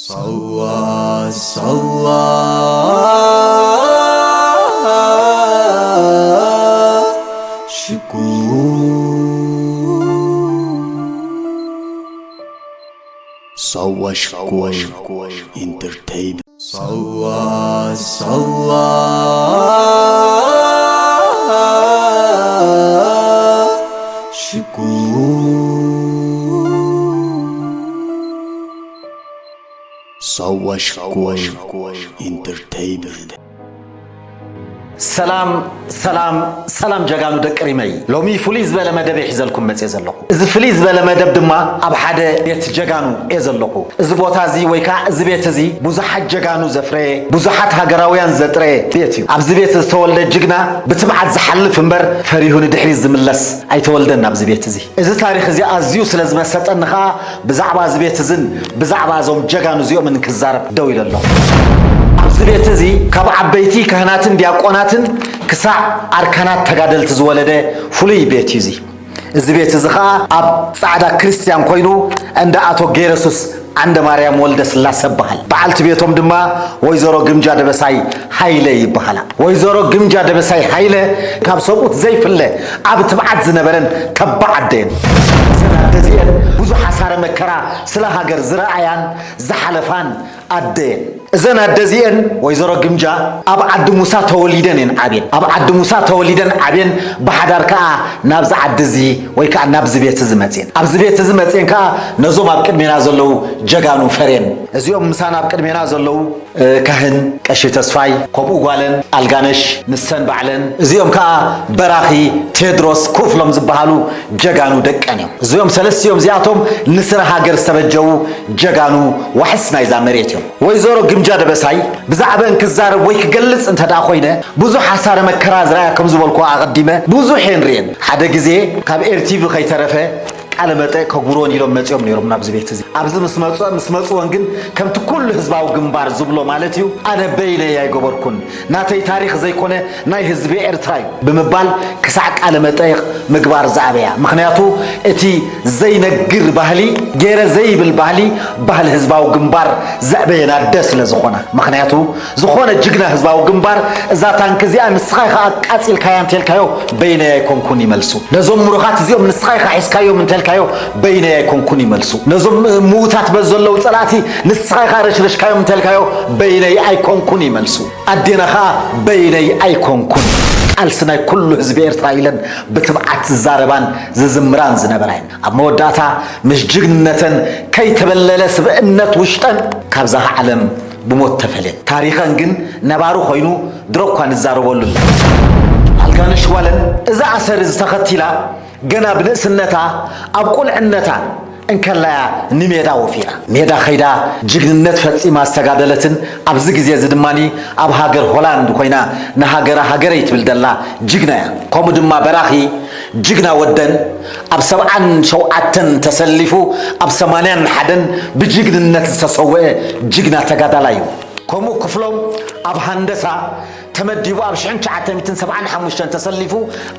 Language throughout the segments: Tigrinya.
ሳዋ ሳዋ ሽኮር ሳዋ ሽኮር ኢንተርቴይንመንት። ሳዋ ሳዋ ሽኮር ሳዋ ሽኮር ኢንተርቴይንመንት። ሰላም ሰላም ሰላም ጀጋኑ ደቂ ሪመይ፣ ሎሚ ፍሉይ ዝበለ መደብ እየ ሒዘልኩም መፅየ ዘለኹ። እዚ ፍሉይ ዝበለ መደብ ድማ ኣብ ሓደ ቤት ጀጋኑ እየ ዘለኹ። እዚ ቦታ እዚ ወይ ከዓ እዚ ቤት እዚ ብዙሓት ጀጋኑ ዘፍረየ፣ ብዙሓት ሃገራውያን ዘጥረየ ቤት እዩ። ኣብዚ ቤት ዝተወልደ ጅግና ብትብዓት ዝሓልፍ እምበር ፈሪሁ ንድሕሪት ዝምለስ ኣይተወልደን ኣብዚ ቤት እዚ። እዚ ታሪኽ እዚ ኣዝዩ ስለ ዝመሰጠኒ ከዓ ብዛዕባ እዚ ቤት እዝን ብዛዕባ እዞም ጀጋኑ እዚኦምን ክዛረብ ደው ኢለ ኣለኹ። ኣብዚ ቤት እዚ ካብ ዓበይቲ ካህናትን ዲያቆናትን ክሳዕ ኣርካናት ተጋደልቲ ዝወለደ ፍሉይ ቤት እዩ እዚ። እዚ ቤት እዚ ከዓ ኣብ ፃዕዳ ክርስቲያን ኮይኑ እንዳ ኣቶ ገይረሱስ ዓንደ ማርያም ወልደ ስላሰ ይበሃል። በዓልቲ ቤቶም ድማ ወይዘሮ ግምጃ ደበሳይ ሃይለ ይበሃላ። ወይዘሮ ግምጃ ደበሳይ ሃይለ ካብ ሰብኡት ዘይፍለ ዓቢ ትብዓት ዝነበረን ተባዕ ኣደ እየን። እዘን ኣደ እዚአን ብዙሕ ሓሳረ መከራ ስለ ሃገር ዝረኣያን ዝሓለፋን ኣደ እየን። እዘን ኣደ እዚአን ወይዘሮ ግምጃ ኣብ ዓዲ ሙሳ ተወሊደን እየን ዓብየን። ኣብ ዓዲ ሙሳ ተወሊደን ዓብየን ብሓዳር ከዓ ናብዚ ዓዲ እዚ ወይ ከዓ ናብዚ ቤት እዚ መፅየን። ኣብዚ ቤት እዚ መፅየን ከዓ ነዞም ኣብ ቅድሜና ዘለዉ ጀጋኑ ፈርየን። እዚኦም ምሳና ኣብ ቅድሜና ዘለዉ እ፣ ካህን ቀሺ ተስፋይ፣ ከምኡ ጓለን ኣልጋነሽ፣ ንሰን ባዕለን፣ እዚኦም ከዓ በራኺ ቴድሮስ ክፍሎም ዝበሃሉ ጀጋኑ ደቀን እዮም። እዚኦም ሰለስቲኦም እዚኣቶም ንስረ ሃገር ዝተበጀዉ ጀጋኑ ዋሕስ ናይዛ መሬት እዮም። ወይዘሮ ግምጃ ደበሳይ ብዛዕበን ክዛረብ ወይ ክገልጽ እንተ ደኣ ኮይነ፣ ብዙሕ ሓሳረ መከራ ዝረኣያ ከም ዝበልኩ ኣቐዲመ ብዙሕ እየን ርእየን። ሓደ ግዜ ካብ ኤርቲቪ ከይተረፈ ቃለ መጠይቕ ከጉብርወን ኢሎም መጺኦም ነይሮም ናብዚ ቤት እዚ። ኣብዚ ምስ መጹ-፣ ምስ መጹወን ግን ከምቲ ኩሉ ህዝባዊ ግንባር ዝብሎ ማለት እዩ፣ ኣነ በይነይ ኣይገበርኩን። ናተይ ታሪኽ ዘይኮነ ናይ ህዝቢ ኤርትራ እዩ ብምባል ክሳዕ ቃለ መጠይቕ ምግባር ዝኣበያ። ምኽንያቱ እቲ ዘይነግር ባህሊ፣ ገይረ ዘይብል ባህሊ፣ ባህሊ ህዝባዊ ግንባር ዘዕበየን ኣደ ስለ ዝኾና። ምኽንያቱ ዝኾነ ጅግና ህዝባዊ ግንባር እዛ ታንክ እዚኣ ንስኻ ኢኻ ኣቃጺልካያ እንተልካዮ በይነይ ኣይኮንኩን ይመልሱ። ነዞም ምሩኻት እዚኦም ንስኻ ኢኻ ሒዝካዮም እንተልካዮ በይነይ ኣይኮንኩን ይመልሱ። ነዞም ምዉታት በዚ ዘለዉ ጸላእቲ ንስኻ ኢኻ ረሽረሽካዮም እንተልካዮ በይነይ ኣይኮንኩን ይመልሱ። ኣዴና ኸኣ በይነይ ኣይኮንኩን። ቃልሲ ናይ ኩሉ ህዝቢ ኤርትራ ኢለን ብትብዓት ዝዛረባን ዝዝምራን ዝነበራ እየን። ኣብ መወዳእታ ምስ ጅግንነተን ከይተበለለ ስብእነት ውሽጠን ካብዛ ዓለም ብሞት ተፈልየን። ታሪኸን ግን ነባሪ ኮይኑ ድሮ እኳ ንዛረበሉ ኣለና። ኣልጋነሽ ጓለን እዚ ኣሰር እዚ ተኸቲላ ገና ብንእስነታ ኣብ ቁልዕነታ እንከላያ ንሜዳ ወፊራ። ሜዳ ከይዳ ጅግንነት ፈጺማ ዝተጋደለትን ኣብዚ ግዜ እዚ ድማ ኣብ ሃገር ሆላንድ ኮይና ንሃገራ ሃገረይ ትብል ዘላ ጅግና እያ። ከምኡ ድማ በራኺ ጅግና ወደን ኣብ ሰብዓን ሸውዓተን ተሰሊፉ ኣብ ሰማንያን ሓደን ብጅግንነት ዝተሰወአ ጅግና ተጋዳላይ እዩ። ከምኡ ክፍሎም ኣብ ሃንደሳ ተመዲቡ ኣብ ሽሕን ትሽዓተ ሚእትን ሰብዓን ሓሙሽተን ተሰሊፉ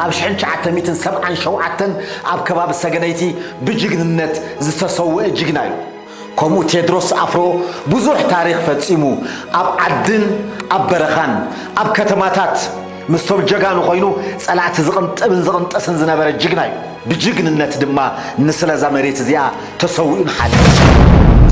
ኣብ ሽሕን ትሽዓተ ሚእትን ሰብዓን ሸውዓተን ኣብ ከባቢ ሰገነይቲ ብጅግንነት ዝተሰወአ ጅግና እዩ። ከምኡ ቴድሮስ ኣፍሮ ብዙሕ ታሪኽ ፈጺሙ ኣብ ዓድን ኣብ በረኻን ኣብ ከተማታት ምስቶም ጀጋኑ ኮይኑ ጸላእቲ ዝቕንጥብን ዝቕንጥስን ዝነበረ ጅግና እዩ። ብጅግንነት ድማ ንስለዛ መሬት እዚኣ ተሰዊኡን ሓሊፉ።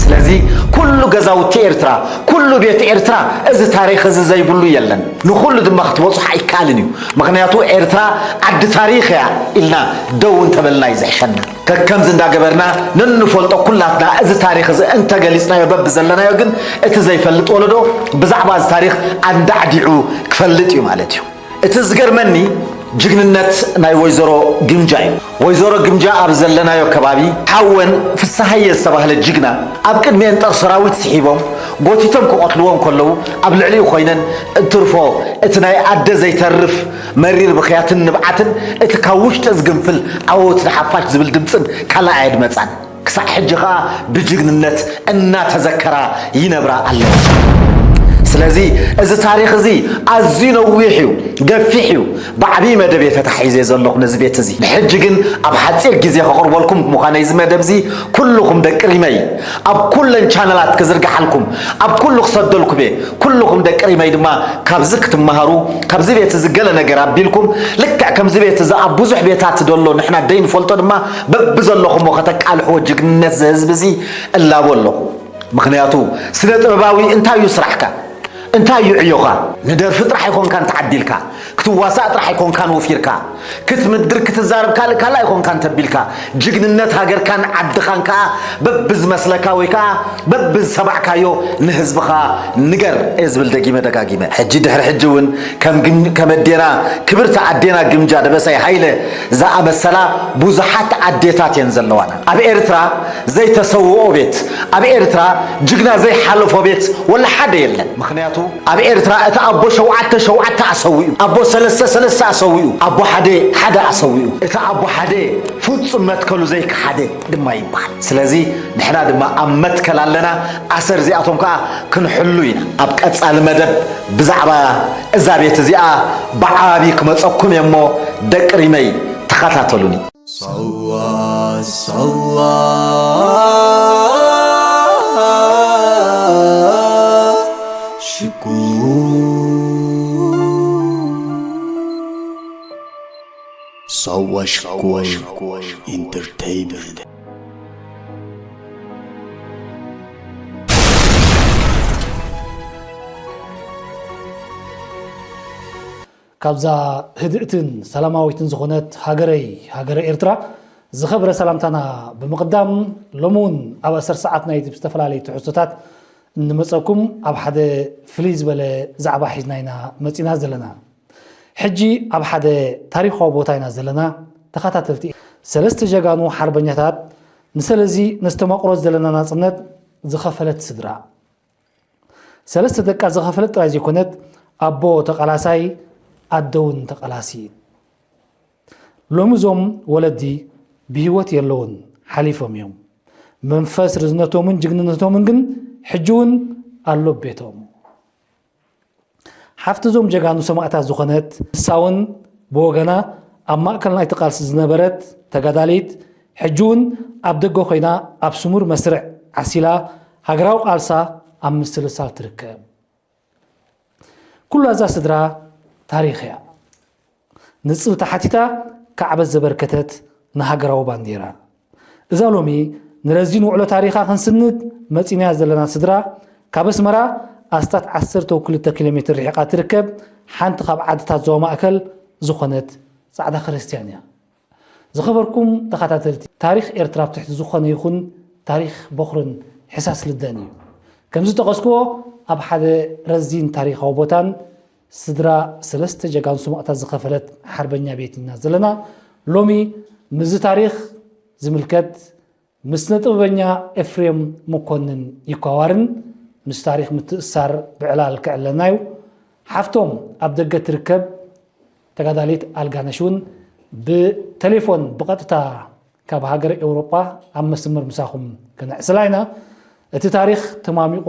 ስለዚ ኩሉ ገዛውቲ ኤርትራ፣ ኩሉ ቤት ኤርትራ እዚ ታሪኽ እዚ ዘይብሉ የለን። ንኹሉ ድማ ክትበጽሖ ኣይከኣልን እዩ። ምኽንያቱ ኤርትራ ዓዲ ታሪኽ እያ ኢልና ደው እንተበልና እዩ ዝሕሸና። ከከምዚ እንዳገበርና ነንፈልጦ ኩላትና እዚ ታሪኽ እዚ እንተገሊጽናዮ በብዘለናዮ ግን እቲ ዘይፈልጥ ወለዶ ብዛዕባ እዚ ታሪኽ ኣንዳዕዲዑ ክፈልጥ እዩ ማለት እዩ። እቲ ዝገርመኒ ጅግንነት ናይ ወይዘሮ ግምጃ እዩ። ወይዘሮ ግምጃ ኣብ ዘለናዮ ከባቢ ሓወን ፍስሃየ ዝተባህለ ጅግና ኣብ ቅድሚኤን ጦር ሰራዊት ስሒቦም ጎቲቶም ክቐትልዎ እንከለዉ ኣብ ልዕሊኡ ኮይነን እንትርፎ እቲ ናይ ኣደ ዘይተርፍ መሪር ብኽያትን ንብዓትን እቲ ካብ ውሽጢ ዝግንፍል ዓወት ንሓፋሽ ዝብል ድምፅን ካልእ ኣየድመፃን። ክሳዕ ሕጂ ኸኣ ብጅግንነት እናተዘከራ ይነብራ ኣለዋ። ስለዚ እዚ ታሪኽ እዚ ኣዝዩ ነዊሕ እዩ፣ ገፊሕ እዩ። ብዓብዪ መደብ እየ ተታሒዘ ዘለኹ ነዚ ቤት እዚ። ንሕጂ ግን ኣብ ሓፂር ግዜ ከቕርበልኩም ምዃነይ እዚ መደብ እዚ ኩልኹም ደቂ ሪመይ ኣብ ኩለን ቻነላት ክዝርግሓልኩም ኣብ ኩሉ ክሰደልኩም እየ። ኩልኹም ደቂ ሪመይ ድማ ካብዚ ክትመሃሩ፣ ካብዚ ቤት እዚ ገለ ነገር ኣቢልኩም፣ ልክዕ ከምዚ ቤት እዚ ኣብ ብዙሕ ቤታት ዘሎ ንሕና ደይንፈልጦ ድማ በብዘለኹሞ ከተቃልሕዎ ጅግንነት እዚ ህዝቢ እዚ እላቦ ኣለኹ። ምኽንያቱ ስነ ጥበባዊ እንታይ እዩ ስራሕካ? እንታይ እዩ ዕዮኻ? ንደርፊ ጥራሕ ኣይኮንካን ተዓዲልካ፣ ክትዋሳእ ጥራሕ ኣይኮንካን ወፊርካ፣ ክትምድር ክትዛረብ ካልእ ካልእ ኣይኮንካን ተቢልካ፣ ጅግንነት ሃገርካን ዓድኻን ከኣ በብዝመስለካ ወይ ከኣ በብዝሰማዕካዮ ንህዝብኻ ንገር እየ ዝብል ደጊመ ደጋጊመ። ሕጂ ድሕሪ ሕጂ እውን ከም ግም-፣ ከም ኣዴና ክብርቲ ኣዴና ግምጃ ደበሳይ ሃይለ ዝኣመሰላ ብዙሓት ኣዴታት እየን ዘለዋና። ኣብ ኤርትራ ዘይተሰውኦ ቤት፣ ኣብ ኤርትራ ጅግና ዘይሓለፎ ቤት ወላ ሓደ የለን። ምኽንያቱ ኣብ ኤርትራ እቲ ኣቦ ሸውዓተ ሸውዓተ ኣሰዊኡ፣ ኣቦ ሰለስተ ሰለስተ ኣሰዊኡ፣ ኣቦ ሓደ ሓደ ኣሰዊኡ። እቲ ኣቦ ሓደ ፍጹም መትከሉ ዘይከሓደ ድማ ይበሃል። ስለዚ ንሕና ድማ ኣብ መትከል ኣለና፣ ኣሰር እዚኣቶም ከኣ ክንሕሉ ኢና። ኣብ ቀጻሊ መደብ ብዛዕባ እዛ ቤት እዚኣ ብዓቢ ክመጸኩም እየ እሞ ደቂ ሪመይ ተኸታተሉኒ። ሳዋ ሳዋ ሽኮር ሳዋ ሽኮር ኢንተርቴይንመንት። ካብዛ ህድእትን ሰላማዊትን ዝኾነት ሃገረይ ሃገረ ኤርትራ ዝኸበረ ሰላምታና ብምቕዳም፣ ሎሚ እውን ኣብ ኣሰር ሰዓት ናይቲ ብዝተፈላለዩ ትሕዝቶታት እንመፀኩም ኣብ ሓደ ፍልይ ዝበለ ዛዕባ ሒዝና ኢና መፂና ዘለና። ሕጂ ኣብ ሓደ ታሪኻዊ ቦታ ኢና ዘለና። ተኸታተልቲ፣ ሰለስተ ጀጋኑ ሓርበኛታት ንሰለዚ ነስተማቕሮ ዘለና ናፅነት ዝኸፈለት ስድራ። ሰለስተ ደቃ ዝኸፈለት ጥራይ ዘይኮነት፣ ኣቦ ተቓላሳይ፣ ኣደ እውን ተቓላሲት። ሎሚ እዞም ወለዲ ብህይወት የለውን፣ ሓሊፎም እዮም። መንፈስ ርዝነቶምን ጅግንነቶምን ግን ሕጂ እውን ኣሎ ኣብ ቤቶም። ሓፍቲ እዞም ጀጋኑ ሰማእታት ዝኾነት ንሳ እውን ብወገና ኣብ ማእከል ናይቲ ቃልሲ ዝነበረት ተጋዳሊት፣ ሕጂ እውን ኣብ ደገ ኮይና ኣብ ስሙር መስርዕ ዓሲላ ሃገራዊ ቃልሳ ኣብ ምስልሳል ትርከብ። ኩላ እዛ ስድራ ታሪኽ እያ። ንጽል ተሓቲታ ካዕበት ዘበርከተት ንሃገራዊ ባንዴራ። እዛ ሎሚ ንረዚን ውዕሎ ታሪኻ ክንስንድ መጺናያ ዘለና ስድራ፣ ካብ ኣስመራ ኣስታት ዓሰርተ ክልተ ኪሎ ሜትር ርሒቓ ትርከብ ሓንቲ ካብ ዓድታት ዞባ ማእከል ዝኾነት ጻዕዳ ክርስትያን እያ። ዝኸበርኩም ተኸታተልቲ፣ ታሪኽ ኤርትራ ኣብ ትሕቲ ዝኾነ ይኹን ታሪኽ በኹርን ሕሳስ ልደን እዩ። ከም ዝጠቐስክዎ፣ ኣብ ሓደ ረዚን ታሪኻዊ ቦታን ስድራ ሰለስተ ጀጋኑ ሰማእታት ዝኸፈለት ሓርበኛ ቤት ኢና ዘለና። ሎሚ ምስዚ ታሪኽ ዝምልከት ምስ ስነ ጥበበኛ ኤፍሬም መኮንን ይኳዋርን ምስ ታሪኽ ምትእስሳር ብዕላል ክዕለና እዩ። ሓፍቶም ኣብ ደገ ትርከብ ተጋዳሊት ኣልጋነሽ እውን ብቴሌፎን ብቐጥታ ካብ ሃገረ ኤውሮጳ ኣብ መስመር ምሳኹም ከነዕስላ ኢና። እቲ ታሪኽ ተማሚቑ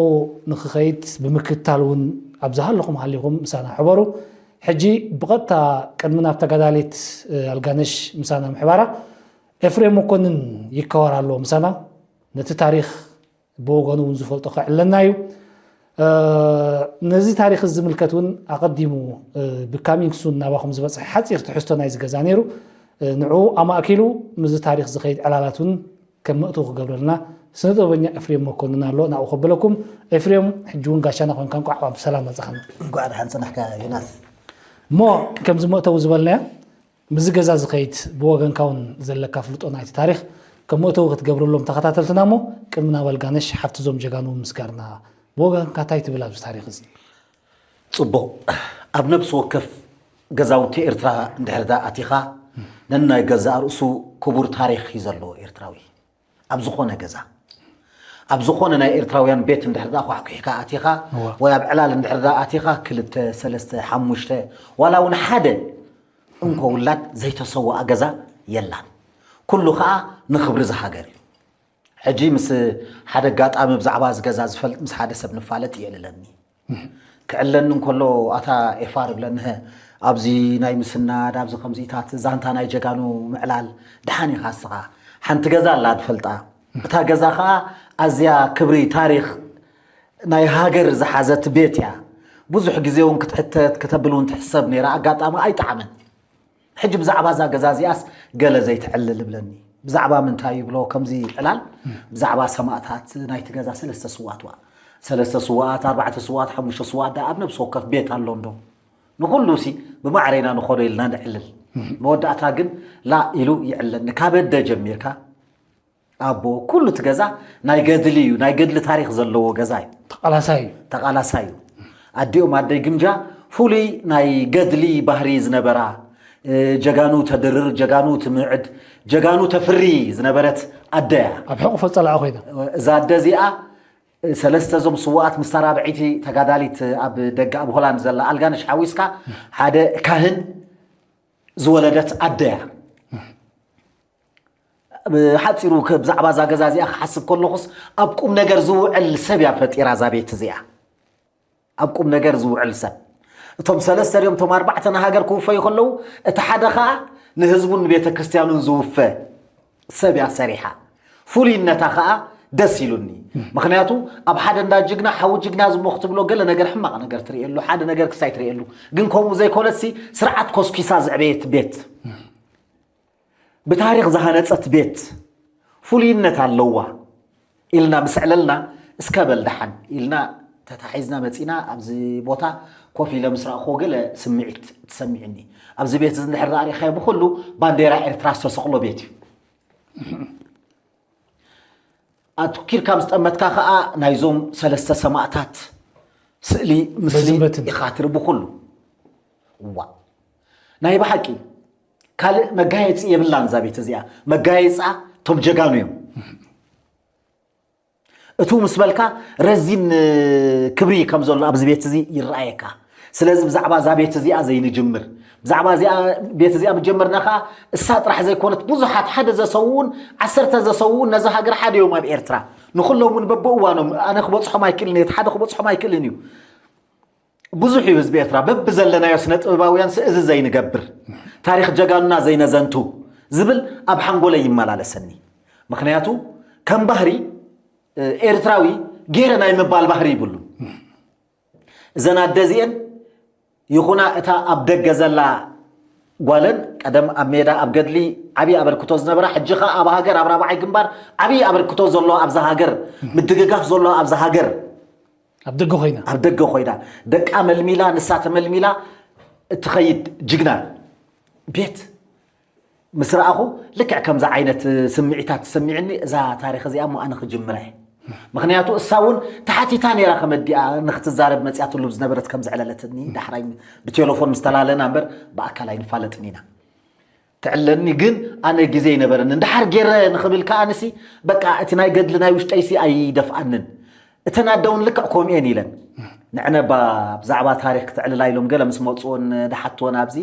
ንኽኸይድ ብምክትታል እውን ኣብ ዝሃለኹም ሃሊኹም ምሳና ሕበሩ። ሕጂ ብቐጥታ ቅድሚ ናብ ተጋዳሊት ኣልጋነሽ ምሳና ምሕባራ ኤፍሬም መኮንን ይከወር ኣሎ ምሳና። ነቲ ታሪኽ ብወገኑ እውን ዝፈልጦ ከዕለና እዩ። ነዚ ታሪኽ ዝምልከት እውን ኣቐዲሙ ብካሚንግ ሱን ናባኹም ዝበፅሕ ሓፂር ትሕዝቶ ናይዚ ገዛ ነይሩ። ንዕኡ ኣማእኪሉ ምስዚ ታሪኽ ዝኸይድ ዕላላት እውን ከም መእተዊ ክገብረልና ስነ ጥበበኛ ኤፍሬም መኮንን ኣሎ፣ ናብኡ ከብለኩም። ኤፍሬም፣ ሕጂ እውን ጋሻና ኮንካ፣ እንቋዕ ብሰላም መጻኻ። እንቋዕ ደሓን ጸናሕካ ዮናስ። እሞ ከምዚ መእተዊ ዝበልናዮ፣ ምስዚ ገዛ ዝኸይድ ብወገንካ እውን ዘለካ ፍልጦ ናይቲ ታሪኽ ከም መእተዊ ክትገብረሎም ተኸታተልትና። እሞ ቅድሚ ናብ ኣልጋነሽ ሓፍቲ እዞም ጀጋኑ ምስጋርና፣ ብወገንካ እንታይ ትብል ኣብዚ ታሪኽ እዚ? ጽቡቕ። ኣብ ነብሲ ወከፍ ገዛውቲ ኤርትራ እንድሕር ደኣ ኣቲኻ፣ ነናይ ገዛእ ርእሱ ክቡር ታሪኽ እዩ ዘለዎ ኤርትራዊ። ኣብ ዝኾነ ገዛ፣ ኣብ ዝኾነ ናይ ኤርትራውያን ቤት እንድሕር ደኣ ኳሕኲሕካ ኣቲኻ፣ እዋ። ወይ ኣብ ዕላል እንድሕር ደኣ ኣቲኻ፣ ክልተ፣ ሰለስተ፣ ሓሙሽተ፣ ዋላ እውን ሓደ እንኮ ውላድ ዘይተሰወኣ ገዛ የላን። ኩሉ ኸኣ ንኽብሪ እዛ ሃገር እዩ። ሕጂ ምስ ሓደ ኣጋጣሚ ብዛዕባ እዚ ገዛ ዝፈልጥ ምስ ሓደ ሰብ ንፋለጥ የዕልለኒ። ክዕለኒ እንከሎ ኣታ ኤፋር እብለኒ፣ "ሀ፣ ኣብዚ ናይ ምስናድ፣ ኣብዚ ከምዚታት ዛንታ ናይ ጀጋኑ ምዕላል ደሓን ኢኻ እስኻ። ሓንቲ ገዛ ኣላ ትፈልጣ። እታ ገዛ ኸኣ ኣዝያ ክብሪ ታሪኽ ናይ ሃገር ዝሓዘት ቤት እያ። ብዙሕ ግዜ እውን ክትሕተት ከተብል እውን ትሕሰብ ነይራ። ኣጋጣሚ ኣይጠዓመን። ሕጂ ብዛዕባ እዛ ገዛ እዚኣስ ገለ ዘይትዕልል" እብለኒ። "ብዛዕባ ምንታይ?" ይብሎ። "ከምዚ ዕላል፣ ብዛዕባ ሰማእታት ናይቲ ገዛ ሰለስተ ስውኣት፣ ዋ፣ ሰለስተ ስውኣት፣ ኣርባዕተ ስውኣት፣ ሓሙሽተ ስውኣት ደኣ ኣብ ነብሲ ወከፍ ቤት ኣሎ እንዶ? ንኹሉ ሲ ብማዕረ ኢና ንኸዶ" ኢልና ንዕልል። መወዳእታ ግን ላ ኢሉ ይዕለኒ። ካብ ኣደ ጀሚርካ ኣቦ፣ ኩሉ እቲ ገዛ ናይ ገድሊ እዩ፣ ናይ ገድሊ ታሪኽ ዘለዎ ገዛ እዩ። ተቓላሳይ እዩ። ተቓላሳይ እዩ። ኣዲኦም ኣደይ ግምጃ ፍሉይ ናይ ገድሊ ባህሪ ዝነበራ፣ እ፣ ጀጋኑ ተድርር፣ ጀጋኑ ትምዕድ፣ ጀጋኑ ተፍሪ ዝነበረት ኣደ እያ። ኣብ ሕቑፎ ጸላኢ ኮይና። እዛ ኣደ እዚኣ፣ እ፣ ሰለስተ እዞም ስውኣት ምስታ ራብዐይቲ ተጋዳሊት ኣብ ደገ ኣብ ሆላንድ ዘላ ኣልጋነሽ ሓዊስካ ሓደ ካህን ዝወለደት ኣደ እያ። ብሓጺሩ ከ ብዛዕባ እዛ ገዛ እዚኣ ክሓስብ ከለኹስ ኣብ ቁም ነገር ዝውዕል ሰብ እያ ፈጢራ እዛ ቤት እዚኣ። ኣብ ቁም ነገር ዝውዕል ሰብ። እቶም ሰለስተ ድዮም እቶም ኣርባዕተ ንሃገር ክውፈዩ ከለዉ፣ እቲ ሓደ ኸኣ ንህዝቡን ንቤተ ክርስቲያኑን ዝውፈ ሰብ እያ ሰሪሓ። ፍሉይነታ ኸኣ ደስ ኢሉኒ። ምኽንያቱ ኣብ ሓደ እንዳ ጅግና፣ ሓዊ ጅግና ዝሞ ክትብሎ ገለ ነገር ሕማቕ ነገር ትርእየሉ፣ ሓደ ነገር ክሳይ ትርእየሉ። ግን ከምኡ ዘይኮነትሲ ስርዓት ኮስኪሳ ዘዕበየት ቤት፣ ብታሪኽ ዝሃነጸት ቤት ፍሉይነት ኣለዋ ኢልና ምስ ኣዕለልና፣ እስከ በል ደሓን ኢልና ተታሒዝና መጺና ኣብዚ ቦታ ኮፍ ኢለ ምስ ረኣኽዎ ገለ ስምዒት ትሰሚዕኒ። ኣብዚ ቤት እዚ እንድሕር ደኣ ርኢኻዮ ብኹሉ ባንዴራ ኤርትራ ዝተሰቕሎ ቤት እዩ። ኣትኪርካ ምስ ጠመትካ ኸኣ ናይዞም ሰለስተ ሰማእታት ስእሊ ምስሊ በዝበትን። ኢኻ ትርኢ ብኹሉ። እዋ። ናይ ብሓቂ ካልእ መጋየጺ የብላን እዛ ቤት እዚኣ። መጋየጻ እቶም ጀጋኑ እዮም። እቱ ምስ በልካ ረዚን ክብሪ ከም ዘሎ ኣብዚ ቤት እዚ ይረኣየካ። ስለዚ ብዛዕባ እዛ ቤት እዚኣ ዘይንጅምር፣ ብዛዕባ እዚኣ ቤት እዚኣ ምጀመርና ኸኣ እሳ ጥራሕ ዘይኮነት ብዙሓት ሓደ ዘሰውኡን ዓሰርተ ዘሰውኡን ነዛ ሃገር ሓደ እዮም ኣብ ኤርትራ። ንኹሎም እውን በብእዋኖም ኣነ ክበጽሖም ኣይክእልን እየ፣ እቲ ሓደ ክበጽሖም ኣይክእልን እዩ። ብዙሕ እዩ ህዝቢ ኤርትራ በብዘለናዮ ስነ ጥበባውያን ስእዚ ዘይንገብር፣ ታሪኽ ጀጋኑና ዘይነዘንቱ ዝብል ኣብ ሓንጎለይ ይመላለሰኒ። ምኽንያቱ ከም ባህሪ፣ እ፣ ኤርትራዊ ገይረ ናይ ምባል ባህሪ ይብሉን። እዘን ኣደ እዚኤን ይኹና እታ ኣብ ደገ ዘላ ጓለን ቀደም ኣብ ሜዳ ኣብ ገድሊ ዓብዪ ኣበርክቶ ዝነበራ፣ ሕጂ ኸኣ ኣብ ሃገር ኣብ ራብዓይ ግንባር ዓብዪ ኣበርክቶ ዘሎ ኣብዛ ሃገር፣ ምድግጋፍ ዘሎ ኣብዛ ሃገር ኣብ ደገ ኮይና። ኣብ ደገ ኮይና ደቃ መልሚላ ንሳ ተመልሚላ እትኸይድ ጅግና ቤት ምስ ረኣኹ ልክዕ ከምዚ ዓይነት ስምዒታት ትሰሚዕኒ። እዛ ታሪኽ እዚኣ እሞ ኣነ ክጅምራ እየ። ምኽንያቱ እሳ እውን ተሓቲታ ነይራ ከመዲኣ ንክትዛረብ መፅያትሉ ዝነበረት ከም ዘዕለለትኒ ዳሕራይ ብቴሌፎን ምስ ተላለና እምበር ብኣካል ኣይንፋለጥን ኢና። ትዕለኒ ግን ኣነ ግዜ ይነበረኒ። እንድሓር ገይረ ንኽብል ከኣ ንሲ በቃ እቲ ናይ ገድሊ ናይ ውሽጠይሲ ኣይደፍኣንን። እተን ኣደ እውን ልክዕ ከምኡ እየን ኢለን። ንዕነ ባ ብዛዕባ ታሪኽ ክተዕልላ ኢሎም ገለ ምስ መፅወን ድሓትወን ኣብዚ፣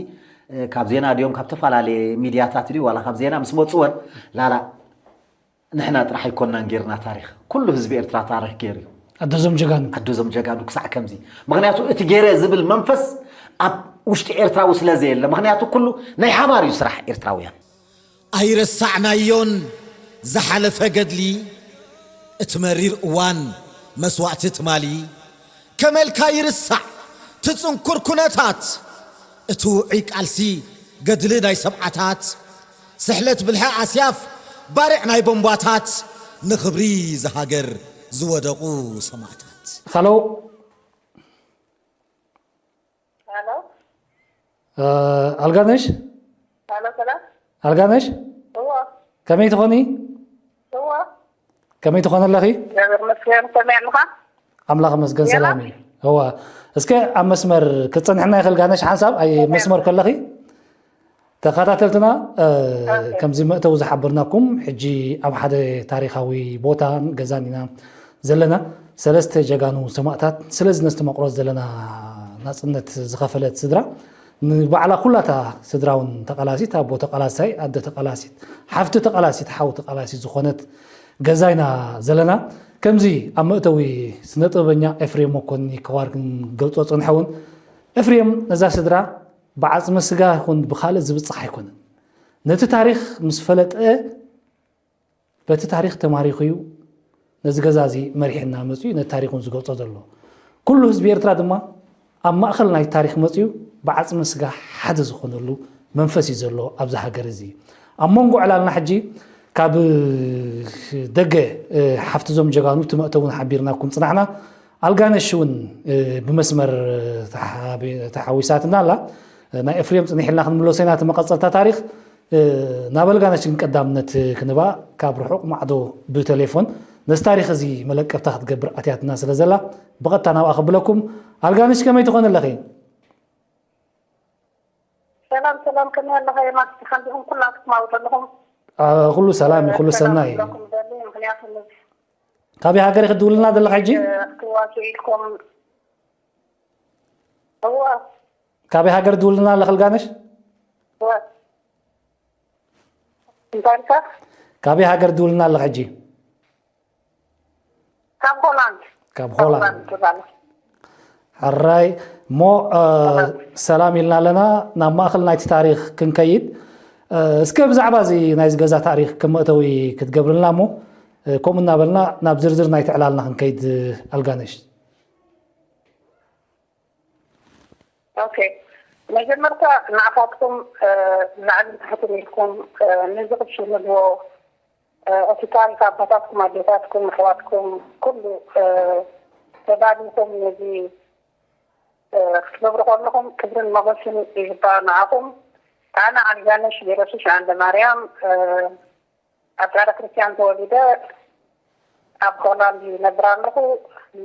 እ፣ ካብ ዜና ድዮም ካብ ተፈላለየ ሚድያታት ድዩ ዋላ ካብ ዜና ምስ መፅወን፣ ላላ ንሕና ጥራሕ ኣይኮንናን ጌርና ታሪኽ፣ ኩሉ ህዝቢ ኤርትራ ታሪኽ ጌሩ እዩ። ኣደዞም ጀጋኑ። ኣደዞም ጀጋኑ ክሳዕ ከምዚ። ምኽንያቱ እቲ ጌረ ዝብል መንፈስ ኣብ ውሽጢ ኤርትራዊ ስለ ዘየለ፣ ምኽንያቱ ኩሉ ናይ ሓባር እዩ ስራሕ ኤርትራውያን። ኣይረሳዕናዮን ዝሓለፈ ገድሊ፣ እቲ መሪር እዋን መስዋእቲ ትማሊ፣ ከመልካ ይርሳዕ ትጽንኩር ኩነታት፣ እቲ ውዑይ ቃልሲ ገድሊ ናይ ሰብዓታት፣ ስሕለት ብልሒ ኣስያፍ ባርዕ ናይ ቦምባታት፣ ንኽብሪ ዝሃገር ዝወደቑ ሰማእታት። ሃሎ። ሃሎ። እ፣ ኣልጋነሽ? ሃሎ፣ ሰላም። ኣልጋነሽ? እዎ። ከመይ ትኾኒ? እዎ። ከመይ ትኾኒ ኣለኺ? እግዚኣብሔር ይመስገን፣ ከመይ ኣለኻ? ኣምላኽ ይመስገን፣ ጌና? ሰላም እዩ። እዋ፣ እስከ ኣብ መስመር ክትጸንሕና ይኽእል ጋነሽ ሓንሳብ፣ ኣይ፣ መስመር ከለኺ? ተኸታተልትና፣ እ፣ ኦኬ። ከምዚ መእተዊ ዝሓበርናኩም፣ ሕጂ ኣብ ሓደ ታሪኻዊ ቦታን ገዛን ኢና ዘለና። ሰለስተ ጀጋኑ ሰማእታት፣ ስለዚ ነስተማቕሮ ዘለና ናጽነት ዝኸፈለት ስድራ፣ ንባዕላ ኩላታ ስድራ እውን ተቓላሲት፣ ኣቦ ተቓላሳይ፣ ኣደ ተቓላሲት፣ ሓፍቲ ተቓላሲት፣ ሓው ተቓላሲት ዝኾነት ገዛ ኢና ዘለና። ከምዚ ኣብ መእተዊ ስነ ጥበበኛ ኤፍሬም መኮኒ ክዋር ክንገልጾ ጸንሐ እውን፣ ኤፍሬም ነዛ ስድራ ብዓጽመ ስጋ ይኹን ብኻልእ ዝብጻሕ ኣይኮነን። ነቲ ታሪኽ ምስ ፈለጠ፣ በቲ ታሪኽ ተማሪኹ እዩ ነዚ ገዛ እዚ መሪሕና መጺኡ ነቲ ታሪኹን ዝገልጾ ዘሎ። ኩሉ ህዝቢ ኤርትራ ድማ ኣብ ማእኸል ናይ ታሪኽ መጺኡ ብዓጽመ ስጋ ሓደ ዝኾነሉ መንፈስ እዩ ዘሎ ኣብዚ ሃገር እዚ። ኣብ መንጎ ዕላልና ሕጂ ካብ ደገ፣ እ፣ ሓፍቲ ዞም ጀጋኑ እቲ መእተዊ እውን ሓቢርናኩም ጽናሕና። ኣልጋነሽ እውን፣ እ፣ ብመስመር ተሓቢ-፣ ተሓዊሳትና ኣላ። ናይ ኤፍሬም ጽኒሕ ኢልና ክንምለሶ ኢና እቲ መቐጸልታ ታሪኽ። እ፣ ናብ ኣልጋነሽ ግን ቀዳምነት ክንባ ካብ ርሑቕ ማዕዶ ብቴሌፎን ነዚ ታሪኽ እዚ መለቀብታ ክትገብር ኣትያትና ስለ ዘላ ብቐጥታ ናብኣ ከብለኩም። ኣልጋነሽ ከመይ ትኾን ኣለኺ? ሰላም ሰላም፣ ከመይ ኣለኻ የማስ? ከንዲኹም ኩላትኩም ኣብኡ ዘለኹም ኣ፣ ኩሉ ሰላም እዩ፣ ኩሉ ሰናይ እዩ። ክብለኩም ደሊ ምክንያቱ ካበይ ሃገር ክትድውልና ዘለኻ ሕጂ? ክትዋሱ ኢልኩም እዋ ካበይ ሃገር ትድውልና ኣለኺ ኣልጋነሽ? እዋ እንታይ ኢልካ? ካበይ ሃገር ትድውልና ኣለኺ ሕጂ? ካብ ሆላንድ ካብ ሆላንድ። ትባል ሕራይ እሞ፣ እ፣ ሰላም ኢልና ኣለና። ናብ ማእኸል ናይቲ ታሪኽ ክንከይድ፣ እ፣ እስከ ብዛዕባ እዚ ናይዚ ገዛ ታሪኽ ከም መእተዊ ክትገብርልና እሞ፣ እ፣ ከምኡ እናበልና ናብ ዝርዝር ናይቲ ዕላልና ክንከይድ፣ ኣልጋነሽ። ኦኬ፣ መጀመርታ ንዓኻትኩም ላዕልን ታሕትን ኢልኩም ነዚ ክትሽምድዎ እቲ ታሪክ ኣቦታትኩም ኣዴታትኩም ኣሕዋትኩም ኩሉ ተባሊኩም ነዚ ክትገብሩ ከለኹም ክብርን ሞገስን ይግባእ ንዓኹም። ኣነ ኣልጋነሽ ጌረሱስ ኣንደ ማርያም ኣብ ጻዕዳ ክርስቲያን ተወሊደ ኣብ ሆላንድ ይነብር ኣለኹ።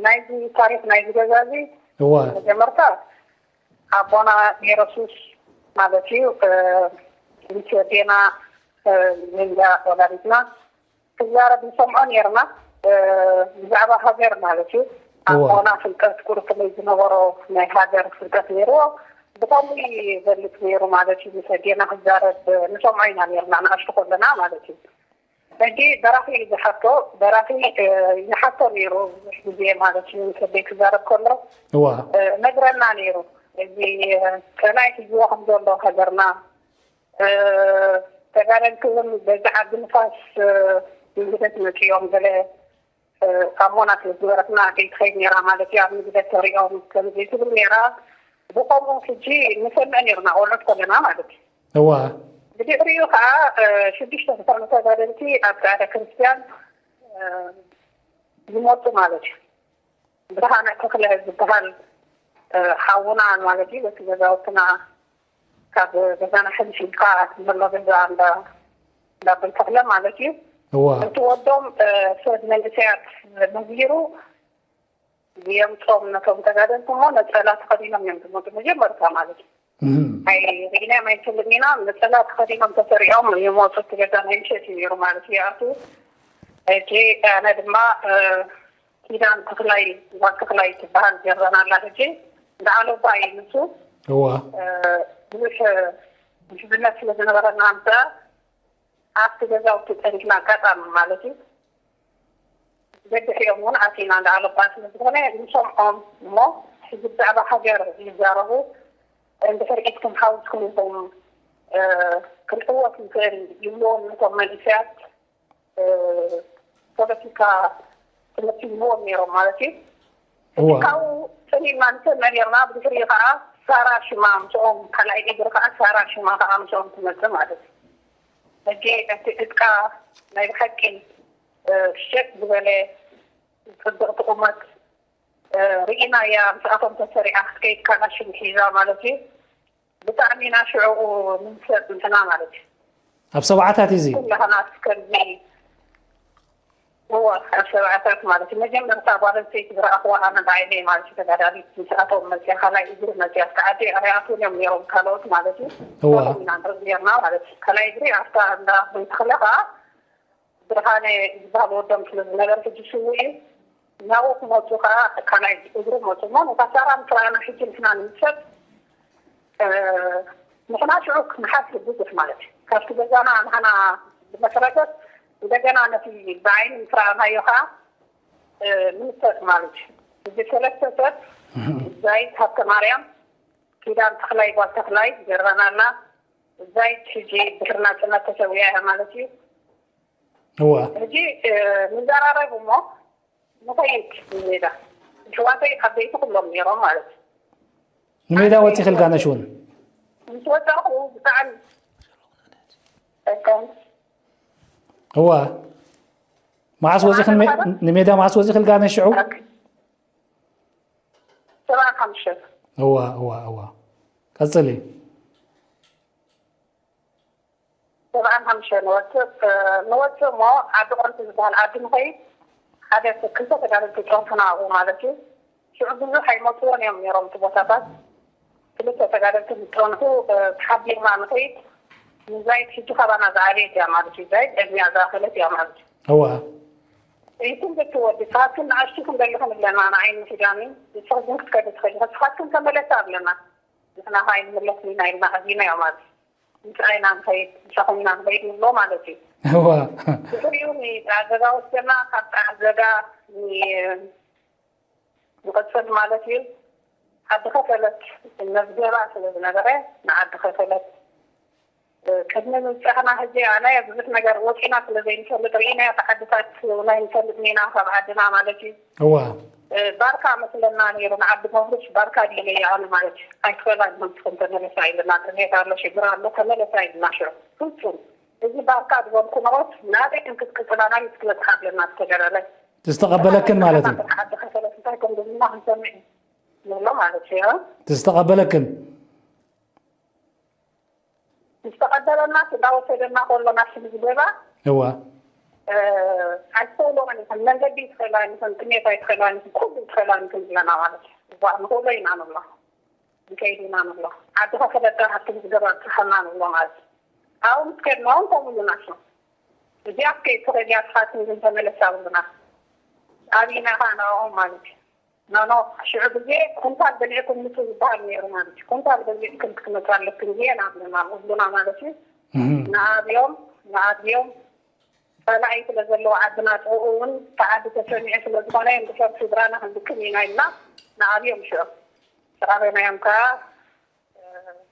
ናይዚ ታሪክ ናይዚ ገዛ እዚ እዋ መጀመርታ ኣቦና ጌረሱስ ማለት እዩ ምስ ኣዴና ሊንዳ ወላዲትና ክዛረብ ንሰምዖ ነርና ብዛዕባ ሃገር ማለት እዩ። ኣቦና ፍልጠት ቁሩብ ከመይ ዝነበሮ ናይ ሃገር ፍልጠት ነርዎ ብከምኡ ይገልፅ ነይሩ ማለት እዩ። ምስ ኣዴና ክዛረብ ንሰምዖ ኢና ነርና ንኣሽቱ ከለና ማለት እዩ። ሕጂ በራኺ እዩ ዝሓቶ በራኺ ይሓቶ ነይሩ ብዙሕ ግዜ ማለት እዩ። ምስ ኣደይ ክዛረብ ከሎ እዋ ነግረና ነይሩ። እዚ ከላይ ሒዝዎ ከም ዘሎ ሃገርና ተጋደልቲ እውን በዚ ዓዲ ንፋስ ንግደት መፅኦም ገለ ካብ ሞና ስለ ዝነበረትና ከይትኸይድ ነይራ ማለት እዩ። ኣብ ንግደት ተሪኦም ከምዚ ትብል ነይራ። ብከምኡ ሕጂ ንሰምዕ ነይርና ቆልዑት ከለና ማለት እዩ። እዋ ብድሕሪኡ ከዓ ሽዱሽተ ዝኾኑ ተጋደልቲ ኣብ ጻዕዳ ክርስቲያን ይመፁ ማለት እዩ። ብርሃነ ተክለ ዝበሃል ሓውና ማለት እዩ በቲ ገዛውትና ካብ ገዛና ሕልፍ ኢልካ ዘሎ ገዛ እንዳ እንዳበል ተክለ ማለት እዩ። እዋ እቲ ወዶም ሰብ መንእሰያት መዚሩ የምፆም ነቶም ተጋደልቲ እሞ ነፀላ ተኸዲኖም እዮም ዝመፁ መጀመርታ ማለት እዩ። እም። ኣይ ሪኢናዮም ኣይንፈልጥን ኢና ነፀላ ተኸዲኖም ተሰሪዖም ይመፁ። እቲ ገዛ ናይ ምሸት እዩ ነይሩ ማለት እዩ። ይኣትዉ ሕጂ ኣነ ድማ ኪዳን ተኽላይ ጓል ተኽላይ ትበሃል ጀርባና ኣላ ሕጂ እንዳ ዓለባ እዩ ንሱ እዋ ብዙሕ ምሕዝነት ስለ ዝነበረና ኣምፅኣ ኣብቲ ገዛውቲ ፀኒሕና ኣጋጣሚ ማለት እዩ። በድሕሪኦም እውን ኣቲና እንዳ ዓለባ ስለ ዝኾነ ንሰምዖም እሞ ሕዚ ብዛዕባ ሃገር ይዛረቡ እንድሕር ኢድኩም ሓዊስኩም ኢኹም ክንዕወት ንኽእል ይብልዎም ነቶም መንእሰያት ፖለቲካ ትምህርቲ ይህብዎም ነይሮም ማለት እዩ። እዋ ካብኡ ፀኒሕና ንሰምዕ ነርና ብድሕሪኡ ከዓ ሳራ ሽማ ምስኦም ካልኣይ እግሪ ከዓ ሳራ ሽማ ከዓ ምስኦም ትመፅእ ማለት እዩ። ሕጂ እቲ ዕጥቃ ናይ ብሓቂ ሸጥ ዝበለ ፅብቕቲ ቁመት ርኢናያ ምስኣቶም ተሰሪዓ ክትከይድ ካላሽን ሒዛ ማለት እዩ። ብጣዕሚ ኢና ሽዕኡ ንንሰጥ ንሕና ማለት እዩ። ኣብ ሰብዓታት እዩ እዚ ኩላህና ከምዚ እወ ኣብ ሰብዓታት ማለት እዩ። መጀመርታ ጓል ኣንስተይቲ ዝረኣኽዋ ኣነ ብዓይነይ ማለት እዩ። ተጋዳሊት ምስኣቶም መፅያ ካልኣይ እግሪ መፅያ እስከ ዓዲ ኣርኣያትውን እዮም ነይሮም ካልኦት ማለት እዩ። እወ። ከምኡ ኢና ንርኢ ነርና ማለት እዩ። ካልኣይ እግሪ ኣብታ እንዳ ተኽለ ከዓ ብርሃነ ዝበሃል ወዶም ስለ ዝነበረ ሕጂ ስዉእ እዩ። ናብኡ ክመፁ ከዓ ካልኣይ እግሩ መፁ እሞ ነታ ሳራ ምስ ረኣና ሕጂ ንሕና ንምሰጥ ንሕና ሽዑ ክንሓስብ ብዙሕ ማለት እዩ። ካብቲ ገዛና ንሕና ብመሰረተት እንደገና ነቲ ብዓይኒ ምስ ረኣናዮ ከዓ እ፣ ንምሰጥ ማለት እዩ። እዚ ሰለስተ ሰብ፣ ዛይት ሃብተ ማርያም፣ ኪዳን ተኽላይ፣ ጓል ተኽላይ ጀርባና ኣላ። ዛይት ሕጂ ድሕሪ ናጽነት ተሰዊኣ እያ ማለት እዩ። እዋ። ሕጂ፣ እ፣ ንዘራረብ እሞ ንኸይድ ንሜዳ። ኣሕዋተይ ዓበይቲ ኩሎም ነይሮም ማለት እዩ። ንሜዳ ወፂኺ ልጋነሽ እውን? ምስ ወፃኹ ብጣዕሚ፣ እዋ። መዓስ ወፂኺ ንሜ-፣ ንሜዳ መዓስ ወፂኺ ልጋነሽ ሽዑ? ሰብዓ ሓሙሽተ። እዋ፣ እዋ፣ እዋ። ቀፅሊ። ሰብዓ ሓሙሽተ ንወፅእ፣ ንወፅእ እሞ ዓዲ ቆልፊ ዝበሃል ዓዲ ንኸይድ፣ ሓደ ክልተ ተጋደልቲ ጨንፉና ኣብኡ ማለት እዩ። ሽዑ ብዙሕ ኣይመፅዎን እዮም ነይሮም እቲ ቦታታት። ክልተ ተጋደልቲ ዝጠንፉ፣ እ፣ ተሓቢርና ንኸይድ። ንዛይት ሕጂ ካባና ዝዓበየት እያ ማለት እዩ። ዛይት ዕድሚያ ዝኣኸለት እያ ማለት እዩ። እዋ። ይትም ብትወዲ፣ ንስኻትክን ንኣሽቱኽን ዘለኽን ኣለና፣ ንዓይን ንኪዳንን፣ ንስኽን ክትከዲ ትኽእሊ፣ ንስኻትክን ተመለሳ ኣለና። ንሕና ኸዓ ኣይንምለስን ኢና ኢልና ኣዚናዮ ማለት እዩ። ምሳና ንኸይድ፣ ምሳኹም ኢና ንኸይድ ንብሎ ማለት እዩ። እዋ። ድሕሪኡ ንጣዕዘጋ ወስደና፣ ካብ ጣዕዘጋ ን-፣ ንቐፅል ማለት እዩ። ዓዲ ከፈለት መዝገባ ስለ ዝነበረ፣ ንዓዲ ከፈለት፣ እ፣ ቅድሚ ምብፃሕና ሕጂ ኣነ ብዙሕ ነገር ወፂና ስለ ዘይንፈልጥ፣ ርኢናዮ፣ እቲ ዓድታት እውን ኣይንፈልጥን ኢና፣ ካብ ዓድና ማለት እዩ። እዋ። እ፣ ባርካ መስለና ነይሩ፣ ንዓዲ መብርሽ ባርካ ድለያ ኣነ ማለት እዩ። ኣይትኸላን፣ ንስኹም ተመለሳ ኢልና፣ ጥሜት ኣሎ፣ ሽግር ኣሎ፣ ተመለሳ ኢልና ሽዑ። ፍጹም እዚ ባርካ ዝበልኩ ነሮት ናበይ ክንክትቅጽል ኣናቢት ክበጽሕ ኣለና ዝተገረለ። ዝተቐበለክን ማለት እዩ። ዓዲ ከፈለት እንታይ ከም ዝብልና ክንሰምዕ ንብሎ ማለት እዩ። ዝተቐበለክን? ዝተቐበለና እንዳወሰደና ከሎ ናብ ስም ዝገባ እዋ። እ፣ ኣይስተውሎን ይኽን መንገዲ ይትኸላን ይኽን ጥሜት ኣይትኸላን ይኽን ኩሉ ይትኸላን ይኽን ዝብለና ማለት እዩ። እዋ ንኽእሎ ኢና ንብሎ። ንከይድ ኢና ንብሎ። ዓዲ ከፈለጠ ሃብቲ ዝገባ ብፅሓና ንብሎ ማለት እዩ። ኣብኡ ምስ ከድና እውን ከምኡ ኢሉና ሽዑ። እዚኣ ከይድ ትኽእል እያ፣ ንስኻትክን ግን ተመለሳ ብሉና። ኣብይና ኸዓ ንዕኦም ማለት እዩ። ኖ፣ ኖ፣ ሽዑ ግዜ ኩንታል በሊዕኩም ምጹ ዝበሃል ነይሩ ማለት እዩ። ኩንታል በሊዕኩም ክትመጹ ኣለኩም እየን ኣብሉና፣ ኣብሉና ማለት እዩ። ንኣብዮም፣ ንኣብዮም፣ ጸላኢ ስለ ዘለዎ ዓድና፣ ጥቕኡ እውን እቲ ዓዲ ተሰሚዑ ስለ ዝኾነ፣ እንድሕር ስድራና ክንድክም ኢና ኢልና ንኣብዮም ሽዑ። ዝኣበናዮም ከኣ፣ እ፣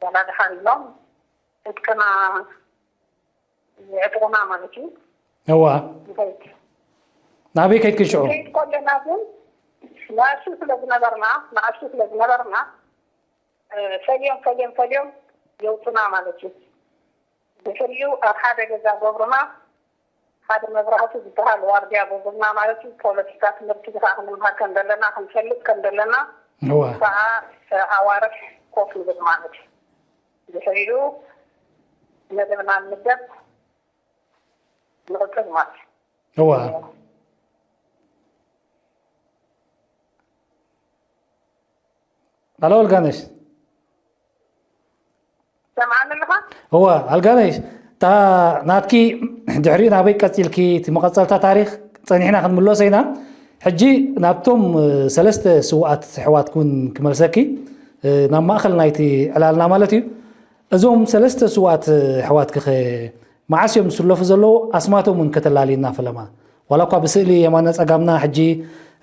ዋላ ደሓን ኢሎም ዕጥቅና የዕጥቑና ማለት እዩ። እዋ። ንኸይድ። ናበይ ከይድክን ሽዑ? ከይድ ከለና ግን ንኣሽቱ ስለ ዝነበርና፣ ንኣሽቱ ስለ ዝነበርና፣ እ፣ ፈልዮም፣ ፈልዮም፣ ፈልዮም የውጡና ማለት እዩ። ድሕሪኡ ኣብ ሓደ ገዛ ገብሩና፣ ሓደ መብራህቱ ዝበሃል ዋርድያ ገብሩና ማለት እዩ። ፖለቲካ ትምህርቲ ከዓ ክንምሃር ከም ዘለና፣ ክንፈልጥ ከም ዘለና፣ እዋ። ከዓ፣ እ፣ ኣዋርሕ ኮፍ ንብል ማለት እዩ። ድሕሪኡ መደብና ንምደብ ንቕጽል ማለት እዩ። እዋ። ኣሎ ኣልጋነሽ። ሰምዓኒ ኣለኻ? እዋ፣ ኣልጋነሽ፣ እታ ናትኪ ድሕሪኡ ናበይ ቀጺልኪ፣ እቲ መቐጸልታ ታሪኽ ጸኒሕና ክንምለሶ ኢና። ሕጂ ናብቶም፣ እ፣ ሰለስተ ስውኣት ኣሕዋትኪ እውን ክመልሰኪ፣ እ፣ ናብ ማእከል ናይቲ ዕላልና ማለት እዩ። እዞም ሰለስተ ስውኣት ኣሕዋትኪ ኸ መዓስ እዮም ዝስለፉ ዘለዉ? ኣስማቶም እውን ከተላልዩና ፈለማ። ዋላ እኳ ብስእሊ የማነ ጸጋምና ሕጂ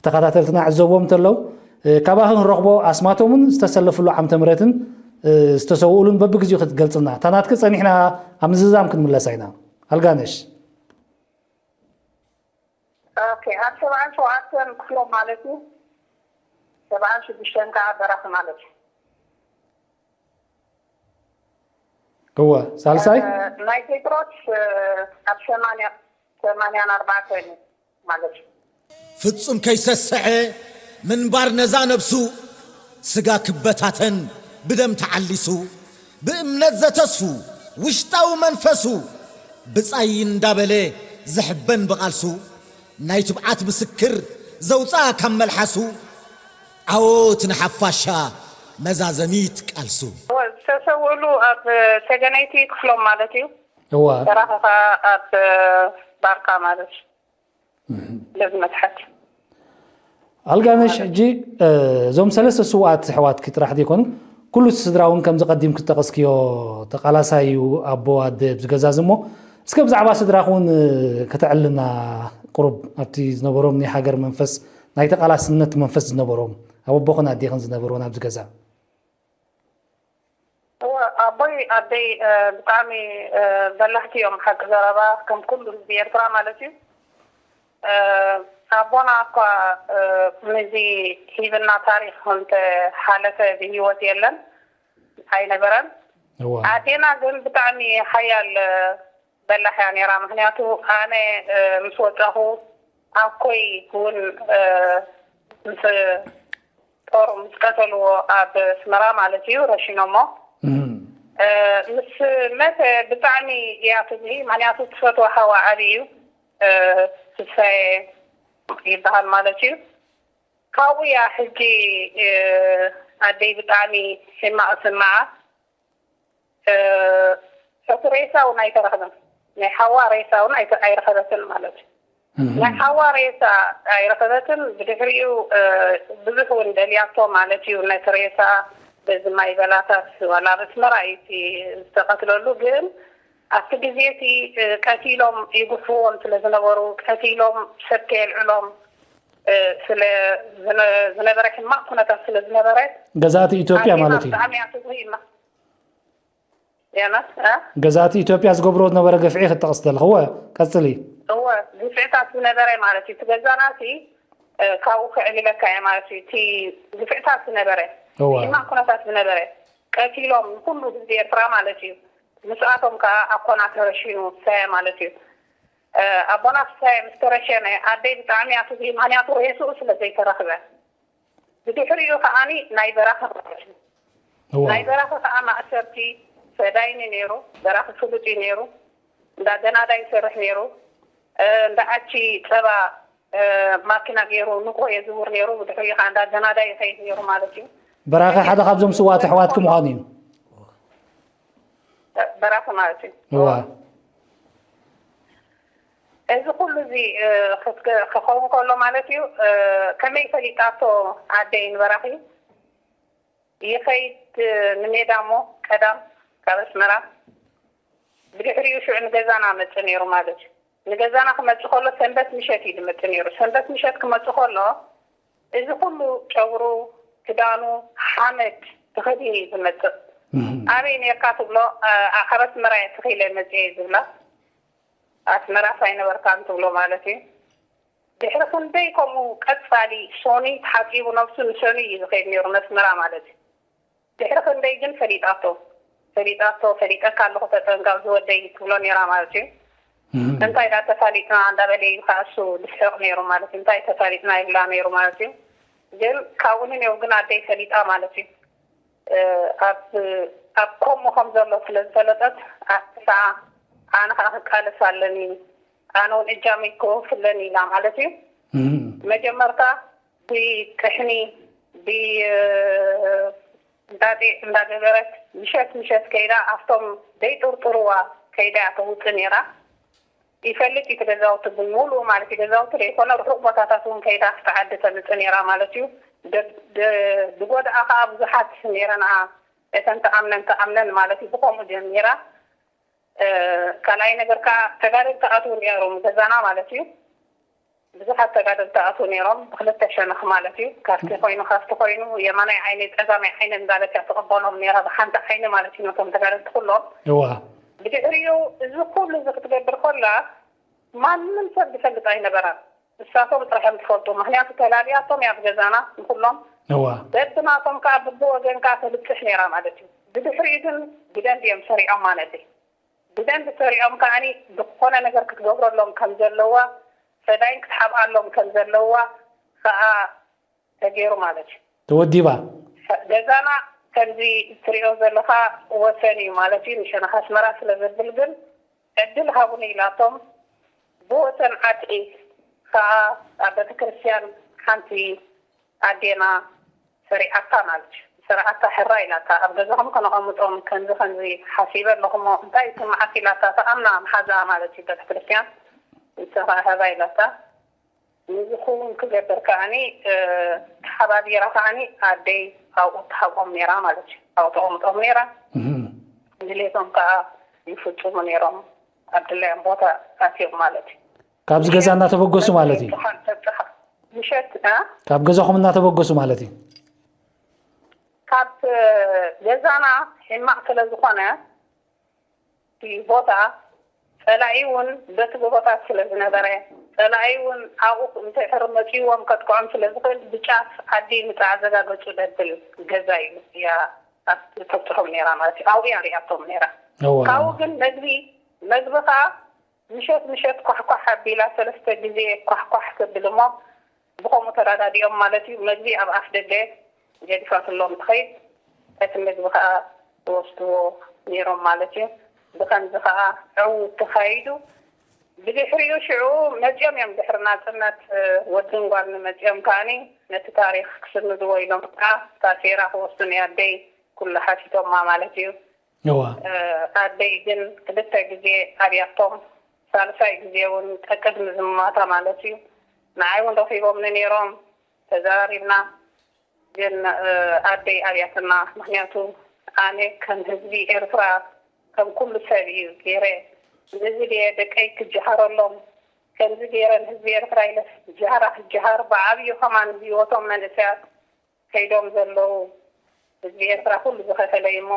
ተኸታተልትና ዕዘብዎም እንተለዉ፣ እ፣ ካባኺ ክንረኽቦ ኣስማቶም እውን ዝተሰለፍሉ ዓመተ ምሕረትን፣ እ፣ ዝተሰውኡሉን በብግዜኡ ክትገልጽልና። እታ ናትኪ ጸኒሕና ኣብ ምዝዛም ክንምለሳ ኢና። ኣልጋነሽ። ኦኬ፣ ኣብ ሰብዓን ሸውዓተን ክፍሎም ማለት እዩ። ሰብዓን ሽዱሽተን ከዓ በራኺ ማለት እዩ። እወ፣ ሳልሳይ? እ፣ ናይ ቴድሮስ፣ እ፣ ኣብ ሰማንያ፣ ሰማንያን ኣርባዕተን እዩ ማለት እዩ። ፍጹም ከይሰስዐ ምንባር ነዛ ነብሱ፣ ስጋ ክበታተን ብደም ተዓሊሱ፣ ብእምነት ዘተስፉ ውሽጣዊ መንፈሱ፣ ብጻይ እንዳበለ ዝሕበን ብቓልሱ፣ ናይ ትብዓት ምስክር ዘውጽኣ ካብ መልሓሱ፣ ዓወት ንሓፋሻ መዛዘሚት ቃልሱ። ዝተሰውእሉ ኣብ ሰገነይቲ ክፍሎም ማለት እዩ። እወ። በራኺ ኸኣ ኣብ ባርካ ማለት እዩ። ለዚ መትሓት። ኣልጋነሽ፣ ሕጂ፣ እ፣ እዞም ሰለስተ ስውኣት ኣሕዋትኪ ጥራሕ ዘይኮኑ፣ ኩሉ እቲ ስድራ እውን ከምዚ ቀዲምኪ ዝጠቐስክዮ ተቓላሳይ እዩ፣ ኣቦ፣ ኣደ ኣብዚ ገዛ እዚ እሞ፣ እስከ ብዛዕባ ስድራኺ እውን፣ እ፣ ከተዕልና ቁሩብ ኣብቲ ዝነበሮም ናይ ሃገር መንፈስ፣ ናይ ተቓላስነት መንፈስ ዝነበሮም፣ ኣብ ኣቦኽን ኣዴኽን ዝነበርዎ ናብዚ ገዛ? እወ፣ ኣቦይ ኣደይ ብጣዕሚ በላሕቲ እዮም፣ ሓቂ ዘረባ፣ ከም ኩሉ ህዝቢ ኤርትራ ማለት እዩ። ኣቦና እኳ ነዚ ሂብና ታሪኽ እንተ ሓለፈ ብህይወት የለን፣ ኣይነበረን። ኣዴና ግን ብጣዕሚ ሓያል በላሕ እያ ነይራ። ምክንያቱ ኣነ ምስ ወጻኹ ኣኮይ እውን ምስ ጦር ምስ ቀተልዎ ኣብ ኣስመራ ማለት እዩ ረሺኖሞ። ምስ መተ ብጣዕሚ እያ ትዝሂ፣ ምክንያቱ ትፈትዎ ሓዋ ዓብዪ እዩ፣ ፍሳየ ይበሃል ማለት እዩ። ካብኡ እያ ሕጂ ኣደይ ብጣዕሚ ሕማቕ ስምዓ። እቲ ሬሳ እውን ኣይተረኽበን፣ ናይ ሓዋ ሬሳ እውን ኣይረኸበትን ማለት እዩ። ናይ ሓዋ ሬሳ ኣይረኸበትን። ብድሕሪኡ ብዙሕ እውን ደልያቶ ማለት እዩ። ነቲ ሬሳ በዚ ማይ በላታት ዋላ በስመራ እዩ እቲ ዝተቐትለሉ፣ ግን ኣብቲ ግዜ እቲ ቀቲሎም ይጉሕፍዎም ስለ ዝነበሩ፣ ቀቲሎም ሰብ ከየልዕሎም ስለ ዝነበረ፣ ሕማቕ ኩነታት ስለ ዝነበረ፣ ገዛእቲ ኢትዮጵያ ማለት እዩ። ብጣዕሚ እያ ትጉሂ። ገዛእቲ ኢትዮጵያ ዝገብርዎ ዝነበረ ግፍዒ ክትጠቕስ ዘለኻ። እወ፣ ቀጽሊ። እወ፣ ግፍዕታት ዝነበረ ማለት እዩ። እቲ ገዛና እቲ ካብኡ ክዕልለካ እየ ማለት እዩ። እቲ ግፍዕታት ዝነበረ፣ ሕማቕ ኩነታት ዝነበረ፣ ቀቲሎም ንኩሉ ህዝቢ ኤርትራ ማለት እዩ። ምስኣቶም ከዓ ኣኮና ተረሺኑ፣ ፍሳየ ማለት እዩ። ኣቦና ፍሳየ ምስ ተረሸነ ኣደይ ብጣዕሚ እያ ትጉሂ፣ ምክንያቱ ሬስኡ ስለ ዘይተረኽበ። ብድሕሪኡ ከዓኒ ናይ በራኺ ማለት እዩ። ናይ በራኺ ከዓ ማእሰርቲ ፈዳይኒ ነይሩ። በራኺ ፍሉጥ እዩ ነይሩ። እንዳ ገናዳ ይሰርሕ ነይሩ። እንዳ ኣቺ ጸባ ማኪና ገይሩ ንግሆ የዝውር ነይሩ። ብድሕሪኡ ከዓ እንዳ ገናዳ ይኸይድ ነይሩ ማለት እዩ። በራኺ ሓደ ካብዞም ስዋት ኣሕዋትኪ ምዃኑ እዩ። በራኺ ማለት እዩ። እዋ። እዚ ኩሉ እዚ ክኸውን ከሎ ማለት እዩ፣ ከመይ ፈሊጣቶ ኣደይ ንበራኺ? ይኸይድ ንሜዳ እሞ ቀዳም ካብ ኣስመራ፣ ብድሕሪኡ ሽዑ ንገዛና መጽእ ነይሩ ማለት እዩ። ንገዛና ክመጽእ ከሎ ሰንበት ምሸት እዩ ዝመጽእ ነይሩ። ሰንበት ምሸት ክመጽእ ከሎ እዚ ኩሉ ጨጉሩ፣ ክዳኑ፣ ሓመድ ተኸዲኑ እዩ ዝመጽእ። ኣበይ ኔርካ ትብሎ፣ ኣብ ኣስመራ እየ ተኺለ መጽየ እዩ ዝብላ። ኣስመራስ ኣይነበርካን ትብሎ ማለት እዩ። ድሕሪ ክንደይ ከምኡ ቀጻሊ ሶኒ ተሓጺቡ ነብሱ ንሶኒ እዩ ዝኸይድ ነይሩ ነስመራ ማለት እዩ። ድሕሪ ክንደይ ግን ፈሊጣቶ ፈሊጣቶ ፈሊጠካ ኣለኹ ተጠንቀቕ ዝወደይ ትብሎ ነይራ ማለት እዩ። እንታይ ዳ ተፋሊጥና እንዳበለ እዩ ከዓ እሱ ዝስሕቕ ነይሩ ማለት እዩ። እንታይ ተፋሊጥና ይብላ ነይሩ ማለት እዩ። ግን ካብኡ ንኔው ግን ኣደይ ፈሊጣ ማለት እዩ። ኣብ ኣብ ከምኡ ከም ዘሎ ስለ ዝፈለጠት ኣሳ ኣነ ከዓ ክቃለስ ኣለኒ ኣነ እውን እጃመይ ክወፍለኒ ኢላ ማለት እዩ። መጀመርታ ብጥሕኒ ብእንጣጢዕ እንዳገበረት ምሸት ምሸት ከይዳ ኣብቶም ዘይጥርጥርዋ ከይዳ እያ ተውፅእ ነይራ። ይፈልጥ እዩ እቲ ገዛውቲ ብምሉኡ ማለት እዩ። ገዛውቲ ዘይኮነ ርሑቕ ቦታታት እውን ከይዳ ክተዓዲ ተምፅእ ነይራ ማለት እዩ። ዝጎድኣ ከዓ ብዙሓት ነይረንኣ። እተን ተኣምነን ተኣምነን ማለት እዩ። ብኸምኡ ጀሚራ። ካልኣይ ነገር ከዓ ተጋደልቲ ኣትዉ ነይሮም ገዛና ማለት እዩ። ብዙሓት ተጋደልቲ ኣትዉ ነይሮም ብክልተ ሸነኽ ማለት እዩ። ካብቲ ኮይኑ ካብቲ ኮይኑ የማናይ ዓይነይ ፀጋማይ ዓይነ እንዳለት እያ ትቕበሎም ነይራ ብሓንቲ ዓይኒ ማለት እዩ ነቶም ተጋደልቲ ኩሎም። እዋ። ብድሕሪኡ እዚ ኩሉ እዚ ክትገብር ኮላ ማንም ሰብ ዝፈልጥ ኣይነበራን። ንሳቶም ጥራሕ እዮም ዝፈልጡ። ምክንያቱ ተላልያቶም እያ ብገዛና ንኩሎም። እዋ። በብናቶም ከዓ ብብወገን ከዓ ተልጥሕ ነይራ ማለት እዩ። ብድሕሪኡ ግን ብደንብ እዮም ሰሪዖማ ነቲ ብደንብ ሰሪዖም ከዓኒ ዝኾነ ነገር ክትገብረሎም ከም ዘለዋ ፈዳይን ክትሓብኣሎም ከም ዘለዋ ከዓ ተገይሩ ማለት እዩ። ተወዲባ። ገዛና ከምዚ ትሪኦ ዘለኻ ወሰን እዩ ማለት እዩ። ንሸነኽ ኣስመራ ስለ ዘብል ግን ዕድል ሃቡኒ ኢላቶም ብወሰን ዓጥዒ ከዓ ኣብ ቤተክርስትያን ሓንቲ ኣዴና ሰሪዓታ ማለት እዩ። ሰሪዓታ ሕራ ኢላታ ኣብ ገዛኹም ከነቐምጦም ከምዚ ከምዚ ሓሲበ ኣለኹሞ እንታይ ይስምዓኪ ኢላታ ተኣምና መሓዛኣ ማለት እዩ ቤተክርስትያን ንሳ ከዓ ሃባ ኢላታ ንዝኸውን ክገብር ከዓኒ ተሓባቢራ ከዓኒ ኣደይ ኣብኡ ትሃቦም ነይራ ማለት እዩ። ኣብኡ ተቐምጦም ነይራ። ድሌቶም ከዓ ይፍፅሙ ነይሮም ኣብ ድላዮም ቦታ ኣትዮም ማለት እዩ። ካብዚ ገዛ እናተበገሱ ማለት እዩ። ምሸት እ? ካብ ገዛኹም እናተበገሱ ማለት እዩ። ካብ ገዛና ሕማቕ ስለ ዝኾነ እቲ ቦታ ጸላኢ እውን በቲ ጎቦታት ስለ ዝነበረ ጸላኢ እውን ኣብኡ እንተድሕር መፂዎም ከጥቅዖም ስለ ዝኽእል ብጫፍ ዓዲ ንፃዕ ዘጋገፁ ደብል ገዛ እዩ እያ ኣብቲ ተብፅሖም ነይራ ማለት እዩ። ኣብኡ እያ ሪኣቶም ነይራ። እዋ ካብኡ ግን መግቢ መግቢ ከዓ ምሸት ምሸት ኳሕኳሕ ኣቢላ ሰለስተ ግዜ ኳሕኳሕ ተብል እሞ ብኸምኡ ተረዳዲኦም ማለት እዩ። መግቢ ኣብ ኣፍ ደገ ገዲፋትሎም ትኸይድ። እቲ መግቢ ከዓ ዝወስድዎ ነይሮም ማለት እዩ። ብኸምዚ ከዓ ዕውት ተኻይዱ። ብድሕሪኡ ሽዑ መፂኦም እዮም ድሕሪ ናፅነት ወድን ጓልን መፂኦም ከዓኒ ነቲ ታሪክ ክስንድዎ ኢሎም ከዓ እታ ሴራ ክወስዱ ናይ ኣደይ ኩሉ ሓቲቶማ ማለት እዩ። እዋ ኣደይ ግን ክልተ ግዜ ኣብያቶም ሳልሳይ ግዜ እውን ቀቅድሚ ዝማታ ማለት እዩ ንዓይ እውን ረኪቦምኒ ነይሮም ተዘራሪብና ግን ኣደይ ኣብያትና ምክንያቱ ኣነ ከም ህዝቢ ኤርትራ ከም ኩሉ ሰብ እዩ ገይረ እዚ ድየ ደቀይ ክጀሃረሎም ከምዚ ገይረ ንህዝቢ ኤርትራ ኢለ ጀሃራ ክጀሃር ብዓብዩ ከማን ህይወቶም መንእሰያት ከይዶም ዘለዉ ህዝቢ ኤርትራ ኩሉ ዝኸፈለ እዩ እሞ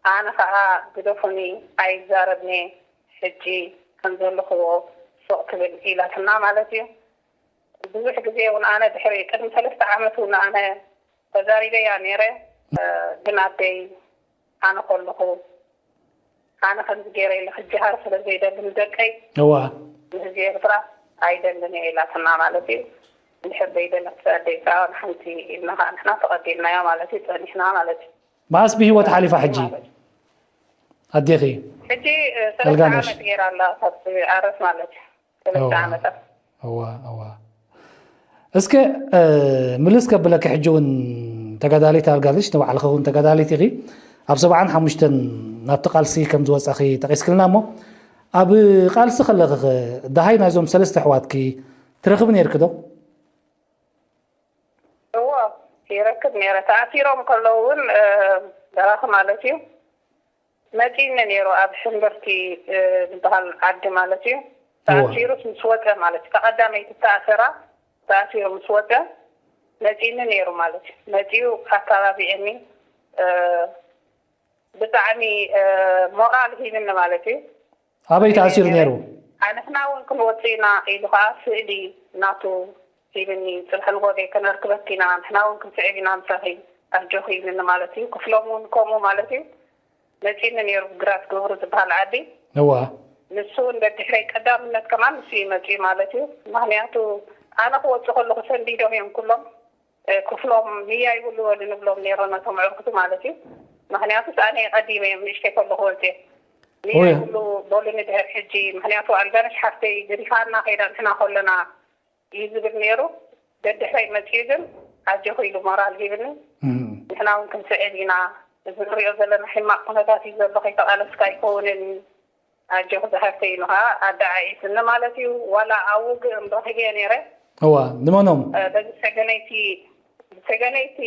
ኣነ ከዓ ግደፉኒ ኣይዛረብን እየ ሕጂ ከም ዘለኽዎ ሱቕ ክብል ኢላትና ማለት እዩ። ብዙሕ ግዜ እውን ኣነ ድሕሪ ቅድሚ ሰለስተ ዓመት እውን ኣነ ተዛሪበያ ነይረ ግን ኣደይ ኣነ ከለኹ ኣነ ከምዚ ገይረ ኢለ ክጀሃር ስለ ዘይደሊ ንደቀይ እዋ ንህዝቢ ኤርትራ ኣይደልን እየ ኢላትና ማለት እዩ። እንድሕር ዘይደለት ኣደይ ከዓ ንሓንቲ ኢልና ከዓ ንሕና ተቐቢልናያ ማለት እዩ። ፀኒሕና ማለት እዩ። መዓስ ብህይወት ሓሊፋ ሕጂ ኣዴኺ? ሕጂ ሰለስተ ኣልጋነሽ። ዓመት ገይራ ኣላ ካብ ዓረፍ ማለት እዩ። ሰለስተ እዋ። ዓመታት እዋ እዋ እስከ ምልስ ከብለኪ ሕጂ እውን ተጋዳሊት ኣልጋልሽ ንባዕልኺ እውን ተጋዳሊት ኢኺ ኣብ ሰብዓን ሓሙሽተን ናብቲ ቃልሲ ከም ዝወፃኺ ጠቂስክልና እሞ ኣብ ቃልሲ ከለኺ ኸ ደሃይ ናይዞም ሰለስተ ኣሕዋትኪ ትረኽቢ ነይርኪ ዶ? እዎ ይረክብ ነይረ ተኣሲሮም ከለዉ እውን ደራኺ ማለት እዩ መፂኒ ነይሩ ኣብ ሕምብርቲ ዝበሃል ዓዲ ማለት እዩ። ተኣሲሩስ ምስ ወፀ ማለት እዩ። ተቐዳመይቲ ተኣሰራ ተኣሲሩ ምስ ወፀ መፂኒ ነይሩ ማለት እዩ። መፂኡ ኣተባቢዕኒ ብጣዕሚ ሞራል ሂብኒ ማለት እዩ። ኣበይ ተኣሲሩ ነይሩ? ንሕና እውን ክንወፅእ ኢና ኢሉ ከዓ ስእሊ ናቱ ሂብኒ። ፅንሐ ንጎዜ ከነርክበኪ ኢና ንሕና እውን ክንስዕብ ኢና ምሳኺ ኣጆኺ ይብልኒ ማለት እዩ። ክፍሎም እውን ከምኡ ማለት እዩ። መፂኒ ነይሩ ግራት ገብሩ ዝበሃል ዓዲ። እዋ ንሱ እውን ደድሕረይ ቀዳምነት ከማን ንሱ እዩ መፂኡ ማለት እዩ። ምክንያቱ ኣነ ክወፅእ ከለኹ ሰንዲዶም እዮም ኩሎም። ክፍሎም ንያ ይብሉ ወሉ ንብሎም ነይሮም ነቶም ዕርክቱ ማለት እዩ። ምክንያቱ ኣነ ቀዲመ እዮም ንእሽተይ ከለኹ ወፅየ ንያ ኦየ። ይብሉ በሉ ንድሕር ሕጂ ምክንያቱ ኣልጋነሽ ሓፍተይ ገዲፋና ከይዳ ንሕና ከለና እዩ ዝብል ነይሩ። ደድሕረይ መፅኡ ግን ኣጆኹ ኢሉ ሞራል ሂብኒ። እም። ንሕና እውን ክንስዕብ ኢና። እዚ ንሪኦ ዘለና ሕማቕ ኩነታት እዩ ዘሎ ከይተቓለስካ ኣይከውንን። ኣጆኹ ዝሓፍተይ ኢሉ ከዓ ኣደዓዒስኒ ማለት እዩ። ዋላ ኣብ ውግእ እምረኽብየ ነይረ። እዋ ንመኖም? በዚ ሰገነይቲ ሰገነይቲ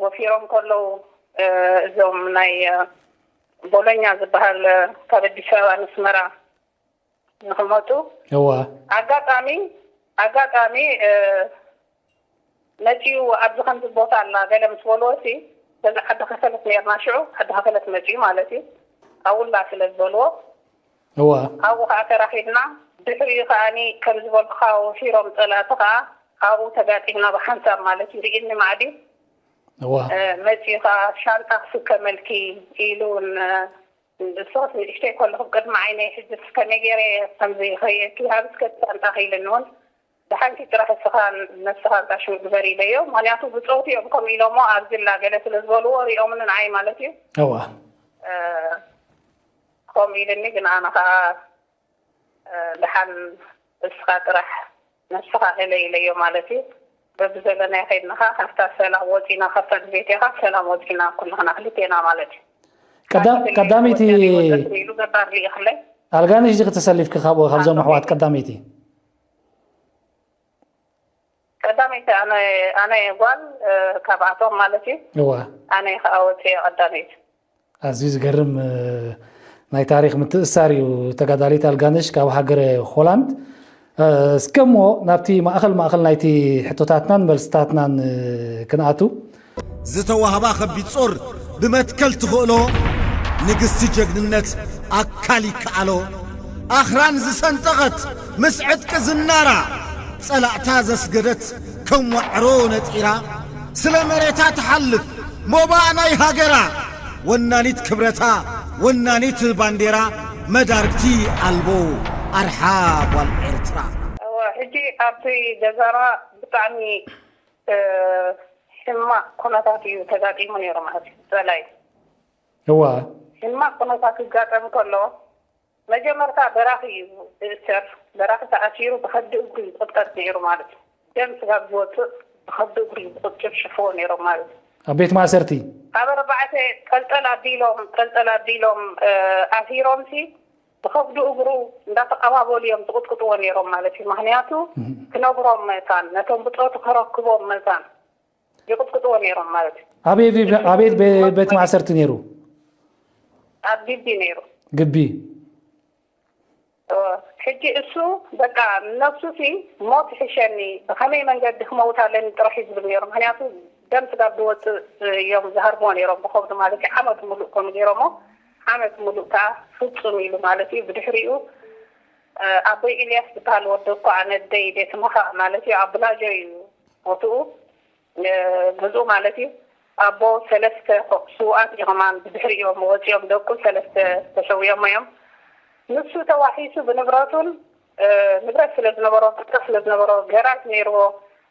ወፊሮም ከለዉ እዞም ናይ ቦሎኛ ዝበሃል ካብ ኣዲስ ኣበባ ንስመራ ንክመፁ እዋ ኣጋጣሚ ኣጋጣሚ መፂኡ ኣብዚ ከምዚ ቦታ ኣላ ገለ ምስ በልዎ ሲ በዚ ዓዲ ከፈለት ነርና ሽዑ ዓዲ ከፈለት መፂኡ ማለት እዩ ኣውላ ስለ ዝበልዎ እዋ ኣብኡ ከዓ ተራኺብና ድሕሪኡ ከዓኒ ከም ዝበልኩካ ወፊሮም ፀላእቲ ከዓ ኣብኡ ተጋጢምና ብሓንሳብ ማለት እዩ ርኢኒ ማዕዲ እዋ መፂኡ ከዓ ሻንጣ ክስከመልኪ ኢሉ እውን ንስኽስ ንእሽተይ ከለኹ ቅድሚ ዓይነይ ሕጂ ከመይ ገይረ ከምዚ ከርእየኪ ሃብስ ከቲ ሻንጣ ክኢልኒ እውን ደሓንቲ ጥራሕ እስኻ ነብስኻ እንዳ ሽው ግበር ኢለዮ ምክንያቱ ብፀውቲ እዮም ከምኡ ኢሎሞ ኣብዚ ላ ገለ ስለ ዝበልዎ ሪኦምኒ ንዓይ ማለት እዩ እዋ ከምኡ ኢልኒ ግን ኣነ ከዓ ደሓን እስኻ ጥራሕ ነብስኻ እለ ኢለዮ ማለት እዩ በብዘለናዮ ከይድና ከዓ ካብታ ሰላም ወፂና ካብታ ድቤት ኢኻ ሰላም ወፂና ኩልኽና ክልቴና ማለት እዩ ቀዳ- ቀዳመይቲ ኢሉ ገባር ልኢኽለይ ኣልጋነሽ ዲኺ ተሰሊፍኪ ካብኡ ካብዞም ኣሕዋት ቀዳመይቲ ቀዳመይቲ ኣነ ኣነ ጓል ካብኣቶም ማለት እዩ እዋ ኣነ ከዓ ወፅየ ቀዳመይቲ ኣዝዩ ዝገርም ናይ ታሪክ ምትእስሳር እዩ ተጋዳሊት ኣልጋነሽ ካብ ሃገረ ሆላንድ እስከ እሞ ናብቲ ማእኸል ማእኸል ናይቲ ሕቶታትናን መልስታትናን ክንኣቱ። ዝተዋህባ ከቢድ ጾር ብመትከል ትኽእሎ ንግስቲ ጀግንነት ኣካል ይከኣሎ። ኣኽራን ዝሰንጠቐት ምስ ዕጥቂ ዝናራ ጸላእታ ዘስገደት ከም ዋዕሮ ነጢራ ስለ መሬታ ትሓልፍ ሞባእ ናይ ሃገራ ወናኒት ክብረታ ወናኒት ባንዴራ መዳርግቲ ኣልቦ ኣርሓ ጓል ኤርትራ። እወ፣ ሕጂ ኣብቲ ገዛና ብጣዕሚ፣ እ፣ ሕማቕ ኩነታት እዩ ተጋጢሙ ነይሩ ማለት እዩ። ጸላኢ እዋ። ሕማቕ ኩነታት ክጋጠም ከሎ መጀመርታ በራኺ እዩ ዝእሰር። በራኺ ተኣሲሩ ብኸብዲ እግሩ እዩ ዝቕጥቀጥ ነይሩ ማለት እዩ። ደም ስጋብ ዝወፅእ ብኸብዲ እግሩ እዩ ዝቕጭፍሽፍዎ ነይሮም ማለት እዩ። ኣብ ቤት ማእሰርቲ? ኣብ ኣርባዕተ ጠልጠል ኣቢሎም፣ ጠልጠል ኣቢሎም፣ እ፣ ኣሲሮምሲ ብኸብዲ እግሩ እንዳተቐባበሉ እዮም ዝቕጥቅጥዎ ነይሮም ማለት እዩ። ምኽንያቱ እህ። ክነግሮም መታን፣ ነቶም ብጾቱ ከረክቦም መታን ይቕጥቅጥዎ ነይሮም ማለት እዩ። ኣበይ፣ ኣበይ፣ ኣበይ ቤ-፣ ቤት ማእሰርቲ ነይሩ? ኣብ ግቢ ነይሩ። ግቢ። እ፣ ሕጂ እሱ በቃ ነብሱሲ ሞት ይሕሸኒ፣ ብኸመይ መንገዲ ክመውት ኣለኒ ጥራሕ እዩ ዝብል ነይሩ። ምኽንያቱ ደም ስጋብ ዝወፅእ እዮም ዝሃርሞ ነይሮም ብኸብዱ ማለት እዩ። ዓመት ሙሉእ ከምኡ ገይሮሞ፣ ዓመት ሙሉእ ከዓ ፍጹም ኢሉ ማለት እዩ። ብድሕሪኡ፣ እ፣ ኣቦይ ኢልያስ ዝበሃል ወዲ እኮ ኣነደይ ቤት ምኻእ ማለት እዩ፣ ኣብ ብላጆ እዩ ቦትኡ፣ እ፣ ገዝኡ ማለት እዩ። ኣቦ ሰለስተ ስውኣት እዩ ከማን ብድሕሪኦም ወፂኦም ደቁ ሰለስተ ተሰዊኦም እዮም። ንሱ ተዋሒሱ ብንብረቱን፣ እ፣ ንብረት ስለ ዝነበሮ፣ ፍርቂ ስለ ዝነበሮ፣ ገራጅ ነይርዎ።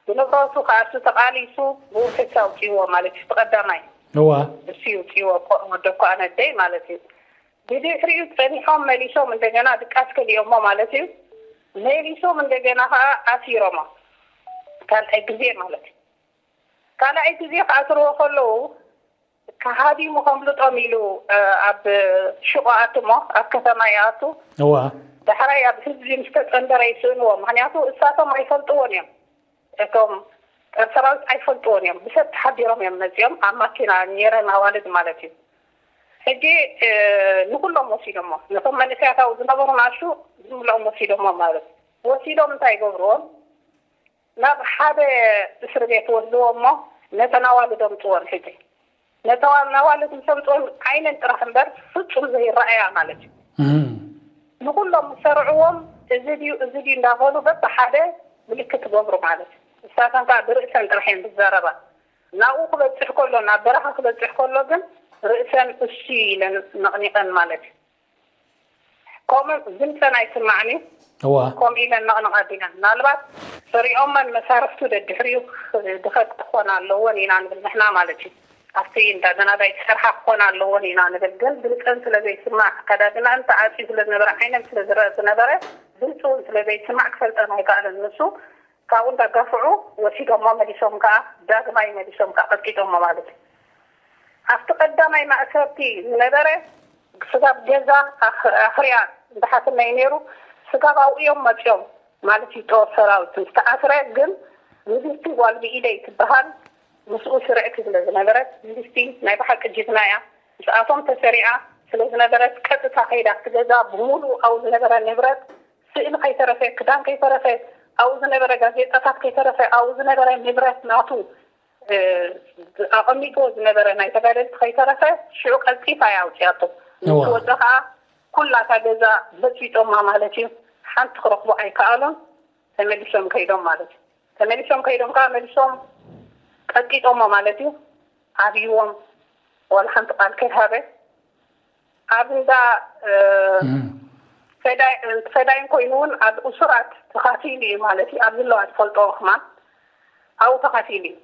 ብንብረቱ ክኣቱ ተቓሊሱ ብውሕስ ኣውፅዎ ማለት እዩ። እቲ ቀዳማይ እዋ። እሱ ይውፅዎ እኮ ወደ እኮ ኣነደይ ማለት እዩ። ብድሕሪኡ ጸኒሖም መሊሶም እንደገና ድቃስ ከሊኦሞ ማለት እዩ። መሊሶም እንደገና ከዓ ኣሲሮሞ። ካልኣይ ግዜ ማለት እዩ። ካልኣይ ግዜ ክኣስርዎ ከለዉ፣ ከሃዲሙ ከምልጦም ኢሉ፣ እ፣ ኣብ ሹቕ ኣቱ እሞ፣ ኣብ ከተማ ይኣቱ። እዋ። ዳሕራይ ኣብ ህዝቢ ምስ ተጸንበረ ይስእንዎ። ምኽንያቱ እሳቶም ኣይፈልጥዎን እዮም። እቶም ጸረ ሰራዊት ኣይፈልጥዎን እዮም። ብሰብ ተሓቢሮም እዮም መጺኦም፣ ኣብ ማኪና ኔረን ኣዋልድ ማለት እዩ። ሕጂ፣ እ፣ ንኹሎም ወሲዶሞ። ነቶም መንእሰያት ኣብኡ ዝነበሩ ንኣሽቱ ዝምልኦም ወሲዶሞ ማለት እዩ። ወሲዶም እንታይ ይገብርዎም? ናብ ሓደ እስሪ ቤት ወስድዎ እሞ ነተን ኣዋልድ ኣምፅወን። ሕጂ ነተን ኣዋልድ ምስ ኣምፅወን ዓይነን ጥራሕ እምበር ፍፁም ዘይረኣያ ማለት እዩ። እም። ንኩሎም ዝሰርዕዎም እዚ ድዩ እዚ ድዩ እንዳበሉ በብሓደ ምልክት ትገብሩ ማለት እዩ። ንሳተን ከዓ ብርእሰን ጥራሕ እየን ዝዛረባ። ናብኡ ክበፅሕ ከሎ፣ ናብ በረኻ ክበፅሕ ከሎ ግን ርእሰን እሱ ኢለን ነቕኒቐን ማለት እዩ። ከምኡ ድምፀን ኣይስማዕን እዩ። እዋ። ከምኡ ኢለን ነቕነቕ ኣቢለን። ምናልባት ሰሪዖመን መሳርሕቱ ደድሕሪኡ ድኸድ ክኾና ኣለወን ኢና ንብል ንሕና ማለት እዩ። ኣብቲ እንዳ ዘናዳይ ዝሰርሓ ክኾና ኣለወን ኢና ንብል። ግን ድምፀን ስለ ዘይስማዕ፣ ኣከዳድናኣን ተዓፅዩ ስለ ዝነበረ፣ ዓይነን ስለ ዝረአ ዝነበረ፣ ድምፂ እውን ስለ ዘይስማዕ ክፈልጠን ኣይከኣለን። ንሱ ካብኡ እንዳጋፍዑ ወሲዶሞ መሊሶም ከዓ ዳግማይ መሊሶም ከዓ ቀጥቂጦሞ ማለት እዩ። ኣብቲ ቀዳማይ ማእሰርቲ ዝነበረ ስጋብ ገዛ ኣኽ-፣ ኣኽርያ እንዳሓተና እዩ ነይሩ። ስጋብ ኣብኡ እዮም መፂኦም ማለት እዩ። ጦር ሰራዊት ምስ ተኣስረ ግን ንግስቲ ጓል ብኢደይ ትበሃል ምስኡ ስርዕቲ ስለ ዝነበረት፣ ንግስቲ ናይ ብሓቂ ጅግና እያ። ምስኣቶም ተሰሪዓ ስለ ዝነበረት ቀጥታ ከይዳ ኣብቲ ገዛ ብምሉእ ኣብኡ ዝነበረ ንብረት ስእሊ ከይተረፈ፣ ክዳን ከይተረፈ፣ ኣብኡ ዝነበረ ጋዜጣታት ከይተረፈ፣ ኣብኡ ዝነበረ ንብረት ናቱ፣ እ፣ ኣቐሚጥዎ ዝነበረ ናይ ተጋደልቲ ከይተረፈ ሽዑ ቀልጢፋ እያ ኣውፅያቶ። ምስ እዋ። ወፀ ከዓ ኩላ እታ ገዛ በፅቢጦማ ማለት እዩ። ሓንቲ ክረኽቡ ኣይከኣሉን። ተመሊሶም ከይዶም ማለት እዩ። ተመሊሶም ከይዶም ከዓ መሊሶም ቀጥቂጦሞ ማለት እዩ። ኣብይዎም ዋላ ሓንቲ ቃል ከይሃበ ኣብ እንዳ፣ እ፣ እም። ፈዳይ-፣ ፈዳይን ኮይኑ እውን ኣብ እሱራት ተኻፊሉ እዩ ማለት እዩ። ኣብ ዝለዋ ዝፈልጦ ከማን ኣብኡ ተኻፊሉ እዩ።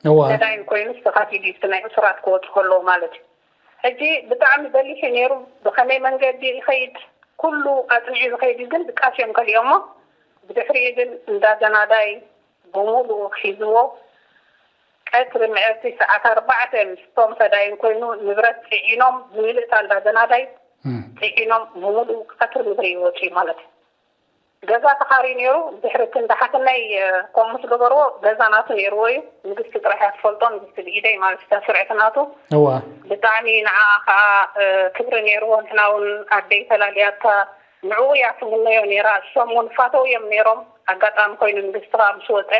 እዋ። ፈዳይን ኮይኑ ተኻፊሉ እዩ፣ እቲ ናይ እሱራት ክወፁ ከለዉ ማለት እዩ። ሕጂ ብጣዕሚ በሊሑ ነይሩ። ብኸመይ መንገዲ ይኸይድ ኩሉ ኣፅኒዑ ዝኸይድ እዩ፣ ግን ድቃስ እዮም ከሊኦሞ። ብድሕሪኡ ግን እንዳ ዘናዳይ ብምሉኡ ሒዝዎ። ቀትሪ ምዕርቲ ሰዓት ኣርባዕተ ምስቶም ፈዳይን ኮይኑ ንብረት ጽዒኖም ብምልእታ እንዳ ዘናዳይ እም። ጽዒኖም ብምሉኡ ቀትሪ ምድሪ ይወጹ እዩ ማለት እዩ። ገዛ ተኻርዩ ነይሩ። ድሕሪ እቲ እንዳ ሓትነይ፣ እ፣ ከምኡ ምስ ገበርዎ ገዛ ናቱ ነይርዎ እዩ። ንግስቲ ጥራሕ እያ ትፈልጦ፣ ንግስቲ ብኢደይ ማለት እታ ስርዕቲ ናቱ። እዋ። ብጣዕሚ ንዓ ከዓ፣ እ፣ ክብሪ ነይርዎ። ንሕና እውን ኣደይ ፈላልያታ ንዕኡ እያ ትምነዮ ነይራ። እሶም እውን ፋተው እዮም ነይሮም። ኣጋጣሚ ኮይኑ ንግስቲ ከዓ ምስ ወፀ፣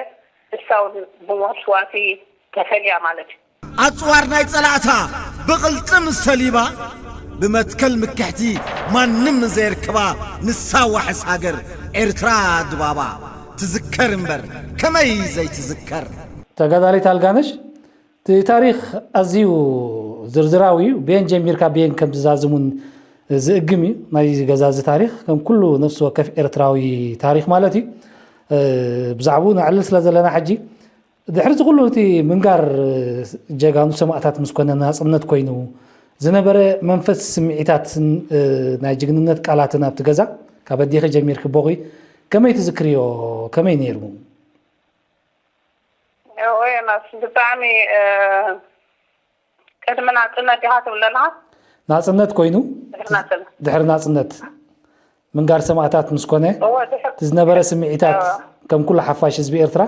እሳ እውን ብመስዋእቲ ተፈልያ ማለት እዩ። ኣፅዋር ናይ ፀላእታ ብቕልጥም ሰሊባ፣ ብመትከል ምክሕቲ ማንም ንዘየርክባ፣ ንሳ ዋሕስ ሃገር ኤርትራ ድባባ ትዝከር እምበር ከመይ ዘይትዝከር። ተጋዳሊት ኣልጋነሽ፣ እቲ ታሪኽ ኣዝዩ ዝርዝራዊ እዩ። ብየን ጀሚርካ ብየን ከም ትዛዝም እውን ዝእግም እዩ። ናይ ገዛ እዚ ታሪኽ ከም ኩሉ ነፍሲ ወከፍ ኤርትራዊ ታሪኽ ማለት እዩ። ብዛዕባኡ ነዕልል ስለ ዘለና ሕጂ፣ ድሕሪ እዚ ኩሉ እቲ ምንጋር ጀጋኑ ሰማእታት ምስ ኮነ ናጽነት ኮይኑ ዝነበረ መንፈስ ስምዒታትን ናይ ጅግንነት ቃላትን ኣብቲ ገዛ ካብ ኣዴኺ ጀሚርኪ ኣቦኺ ከመይ ትዝክርዮ? ከመይ ነይሩ? ዮናስ ብጣዕሚ ቅድሚ ናጽነት ዲኻ ትብለና? ናጽነት ኮይኑ ድሕሪ ናጽነት ምንጋር ሰማእታት ምስ ኮነ እቲ ዝነበረ ስምዒታት ከም ኩሉ ሓፋሽ ህዝቢ ኤርትራ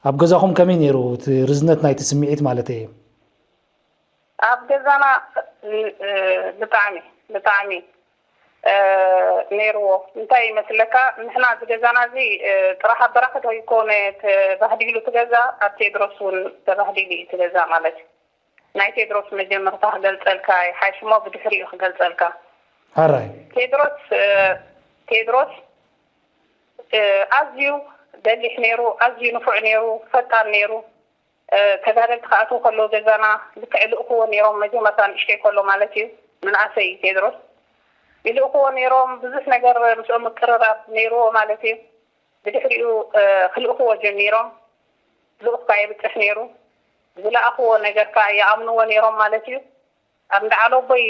ኣብ ገዛኹም ከመይ ነይሩ? እቲ ርዝነት ናይቲ ስምዒት ማለት እየ። ኣብ ገዛና ብጣዕሚ ብጣዕሚ ነይርዎ። እንታይ ይመስለካ፣ ንሕና እዚ ገዛና እዚ ጥራሕ ኣብ በረኻ ዶ ይኮነ ተባህዲሉ እቲ ገዛ፣ ኣብ ቴድሮስ እውን ተባህዲሉ እዩ እቲ ገዛ ማለት እዩ። ናይ ቴድሮስ መጀመርታ ክገልጸልካ ይሓይሽ እሞ ብድሕሪኡ ክገልጸልካ። ሕራይ። ቴድሮስ ቴድሮስ ኣዝዩ በሊሕ ነይሩ፣ ኣዝዩ ንፉዕ ነይሩ፣ ፈጣን ነይሩ። ተጋደልቲ ክኣትዉ ከለዉ ገዛና ልክዕ ይልእኽዎ ነይሮም፣ መጀመርታ ንእሽተይ ከሎ ማለት እዩ፣ ምንኣሰይ እዩ ቴድሮስ። ይልእኽዎ ነይሮም፣ ብዙሕ ነገር ምስኦም ምቅርራብ ነይርዎ ማለት እዩ። ብድሕሪኡ ክልእኽዎ ጀሚሮም። ልኡኽ ከኣ የብጽሕ ነይሩ። ዝለኣኽዎ ነገር ከኣ ይኣምንዎ ነይሮም ማለት እዩ። ኣብ እንዳ ዓለቦይ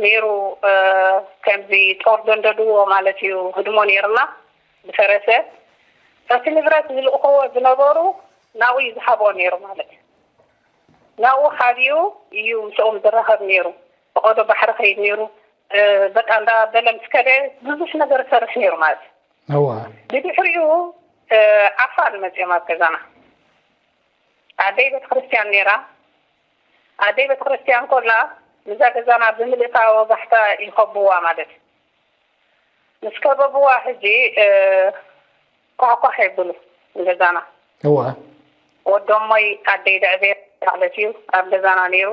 ነይሩ። ከምዚ ጦር ደንደድዎ ማለት እዩ ህድሞ ነይርና ብፈረሰ። እቲ ንብረት ዝልእኽዎ ዝነበሩ ናብኡ እዩ ዝሓብኦ ነይሩ ማለት እዩ። ናብኡ ሓቢኡ እዩ ምስኦም ዝራኸብ ነይሩ። ፈቐዶ ባሕሪ ኸይድ ነይሩ። በቃ እንዳ በለ ምስ ከደ ብዙሕ ነገር ይሰርሕ ነይሩ ማለት እዩ። እዋ ብድሕሪኡ ዓፋን መፅኦም ኣብ ገዛና። ኣደይ ቤተክርስትያን ነይራ። ኣደይ ቤተክርስትያን ኮላ ንዛ ገዛና ብምልእታ ወጋሕታ ይኸብዋ ማለት እዩ። ምስ ከበብዋ ሕጂ ኳሕኳሕ የብሉ ንገዛና። እዋ ወዶሞይ ኣደይ ደዕቤ ማለት እዩ ኣብ ገዛና ነይሩ።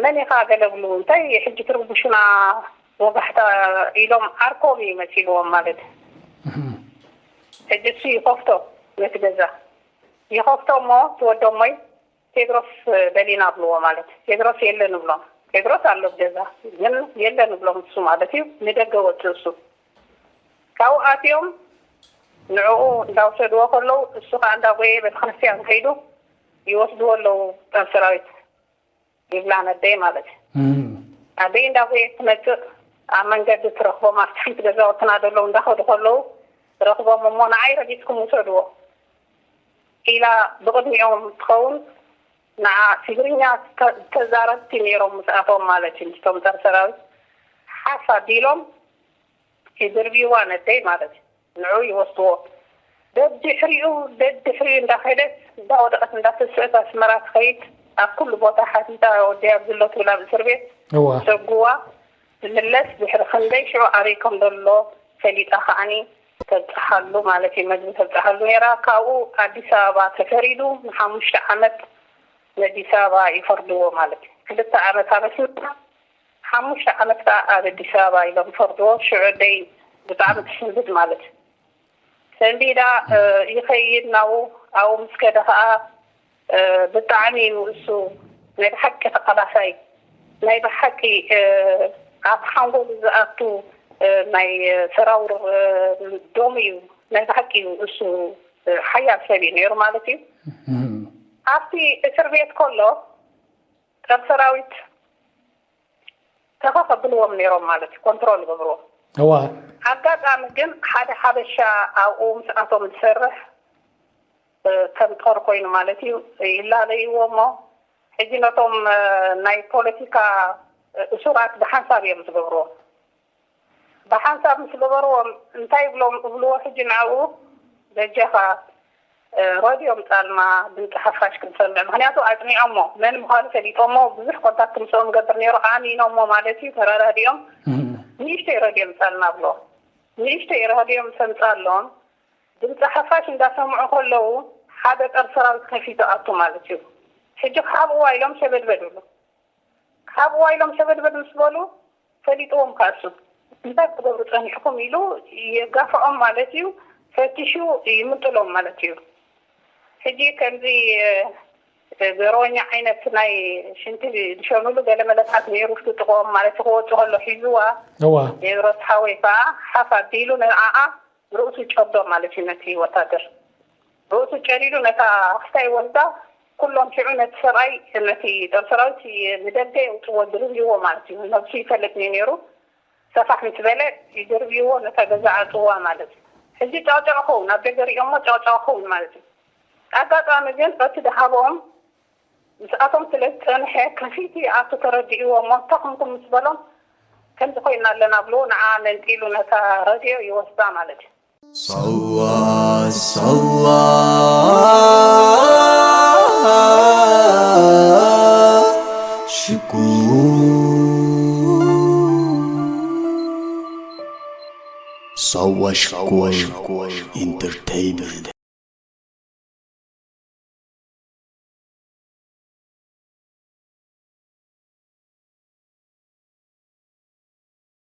መን ኢኻ ገለ ብሉ እንታይ ሕጂ ትርብሹና ወጋሕታ ኢሎም ዓርኮም እዩ መሲልዎም ማለት ሕጂ እሱ ይኸፍቶ ነቲ ገዛ ይኸፍቶ እሞ ትወደሞይ ቴድሮስ በሊና ብልዎ ማለት ቴድሮስ የለ ንብሎም ቴድሮስ ኣሎ ገዛ ግን የለ ንብሎም እሱ ማለት እዩ ንደገ ወፅእ እሱ ካብኡ ኣትዮም ንዕኡ እንዳውሰድዎ ከለዉ እሱ ከዓ እንዳጎየ ቤተክርስትያን ከይዱ ይወስድዎ ኣለዉ ጠብ ሰራዊት ይብላ ነደይ ማለት እዩ። ኣደይ እንዳጎየት ትመፅእ ኣብ መንገዲ ትረኽቦም ኣብቲ ሓንቲ ገዛውትና ዘለዉ እንዳኸዱ ከለዉ ትረኽቦም እሞ ንዓይ ረጊፅኩም ውሰድዎ ኢላ ብቕድሚኦም ትኸውን ንዓ ትግርኛ ተዛረብቲ ነይሮም ምስኣቶም ማለት እዩ ምስቶም ፀር ሰራዊት ሓፍ ኣቢሎም ይድርብይዋ ነደይ ማለት እዩ። ንዑ ይወስድዎ። ደድሕሪኡ ደድሕሪኡ እንዳኸደት እንዳወደቐት እንዳተስእት ኣስመራ ትኸይድ። ኣብ ኩሉ ቦታ ሓቲታ ወደይ ኣብዚ ኣሎ ትብል ኣብ እስር ቤት እዋ ሰጉዋ ትምለስ። ድሕሪ ክንደይ ሽዑ ኣበይ ከም ዘሎ ፈሊጣ ከዓኒ ተብፅሓሉ ማለት እዩ መግቢ ተብፅሓሉ ነይራ። ካብኡ ኣዲስ ኣበባ ተፈሪዱ ንሓሙሽተ ዓመት ነዲስ ኣበባ ይፈርድዎ ማለት እዩ። ክልተ ዓመት ኣብ ኣስመራ ሓሙሽተ ዓመት ከዓ ኣብ ኣዲስ ኣበባ ኢሎም ፈርድዎ። ሽዑ ኣደይ ብጣዕሚ ትስንብድ ማለት እዩ። ሰንቢዳ ይኸይድ ናብኡ ኣብኡ ምስ ከደ ከዓ ብጣዕሚ እዩ እሱ ናይ ብሓቂ ተቓላሳይ ናይ ብሓቂ ኣብ ሓንጎሉ ዝኣቱ ናይ ሰራውር ዶም እዩ ናይ ብሓቂ እዩ እሱ ሓያል ሰብ እዩ ነይሩ ማለት እዩ ኣብቲ እስር ቤት ከሎ ጸብ ሰራዊት ተኸኸ ብልዎም ነይሮም ማለት እዩ ኮንትሮል ይገብርዎ እዋ ኣጋጣሚ ግን ሓደ ሓበሻ ኣብኡ ምስኣቶም ዝሰርሕ ከም ጦር ኮይኑ ማለት እዩ ይላለይዎ እሞ ሕጂ ነቶም ናይ ፖለቲካ እሱራት ብሓንሳብ እዮም ዝገብርዎም ብሓንሳብ ምስ ገበርዎም እንታይ ይብሎም እብልዎ ሕጂ ንዕኡ በጃኻ ረድዮም ጻልማ ድምፂ ሓፋሽ ክንሰምዕ ምክንያቱ ኣፅኒዖሞ መን ምዃኑ ፈሊጦሞ ብዙሕ ኮንታክት ምስኦም ገብር ነይሩ ኣሚኖሞ ማለት እዩ ተረዳዲኦም ንእሽተይ ረድዮ ምጻልና ኣብሎ። ንእሽተይ ረድዮ ምስ ኣምጻሎም፣ ድምፂ ሓፋሽ እንዳሰምዑ ከለዉ፣ ሓደ ጦር ሰራዊት ከፊቱ ኣቱ ማለት እዩ። ሕጂ ካብኡ ኢሎም ሸበድበድ ብሉ። ካብኡ ኢሎም ሸበድበድ ምስ በሉ፣ ፈሊጥዎም ካሱ። እንታይ ክገብሩ ጸኒሕኩም ኢሉ የጋፍዖም ማለት እዩ። ፈቲሹ ይምጥሎም ማለት እዩ። ሕጂ ከምዚ፣ እ፣ ገሮኛ ዓይነት ናይ ሽንቲ ዝሸኑሉ ገለ መለታት ነይሩ፣ ዝጥቕኦም ማለት ክወጽእ ከሎ ሒዝዋ። እዋ። ኔብሮስ ሓወይ ከኣ ሓፍ ኣቢሉ ንዓኣ ርእሱ ጨዶ ማለት እዩ። ነቲ ወታደር ርእሱ ጨዲዱ ነታ ክስታይ ወስዳ፣ ኩሎም ሽዑ ነቲ ሰብኣይ፣ ነቲ ጦር ሰራዊት ንደገ የውፅዎ፣ ድርብይዎ ማለት እዩ። ነብሱ ይፈልጥ እዩ ነይሩ። ሰፋሕ ምስ በለ ይድርብይዎ፣ ነታ ገዛ ዓፅዋ ማለት እዩ። ሕጂ ጨቕጨቕ ኸውን፣ ኣብ ደገ ሪኦሞ ጨቕጨቕ ኸውን ማለት እዩ። ኣጋጣሚ ግን በቲ ድሃቦም ምስኣቶም ስለ ዝጸንሐ፣ ከፊቱ ይኣቱ ተረዲእዎ፣ እሞ እንታይ ኮንኩም ምስ በሎም፣ ከምዚ ኮይና ኣለና ብሎ፣ ንዓ መንጢሉ ነታ ረድዮ ይወስዳ ማለት እዩ። ሳዋ፣ ሳዋ፣ ሽኮር። ሳዋ ሽኮር ኢንተርቴይንመንት።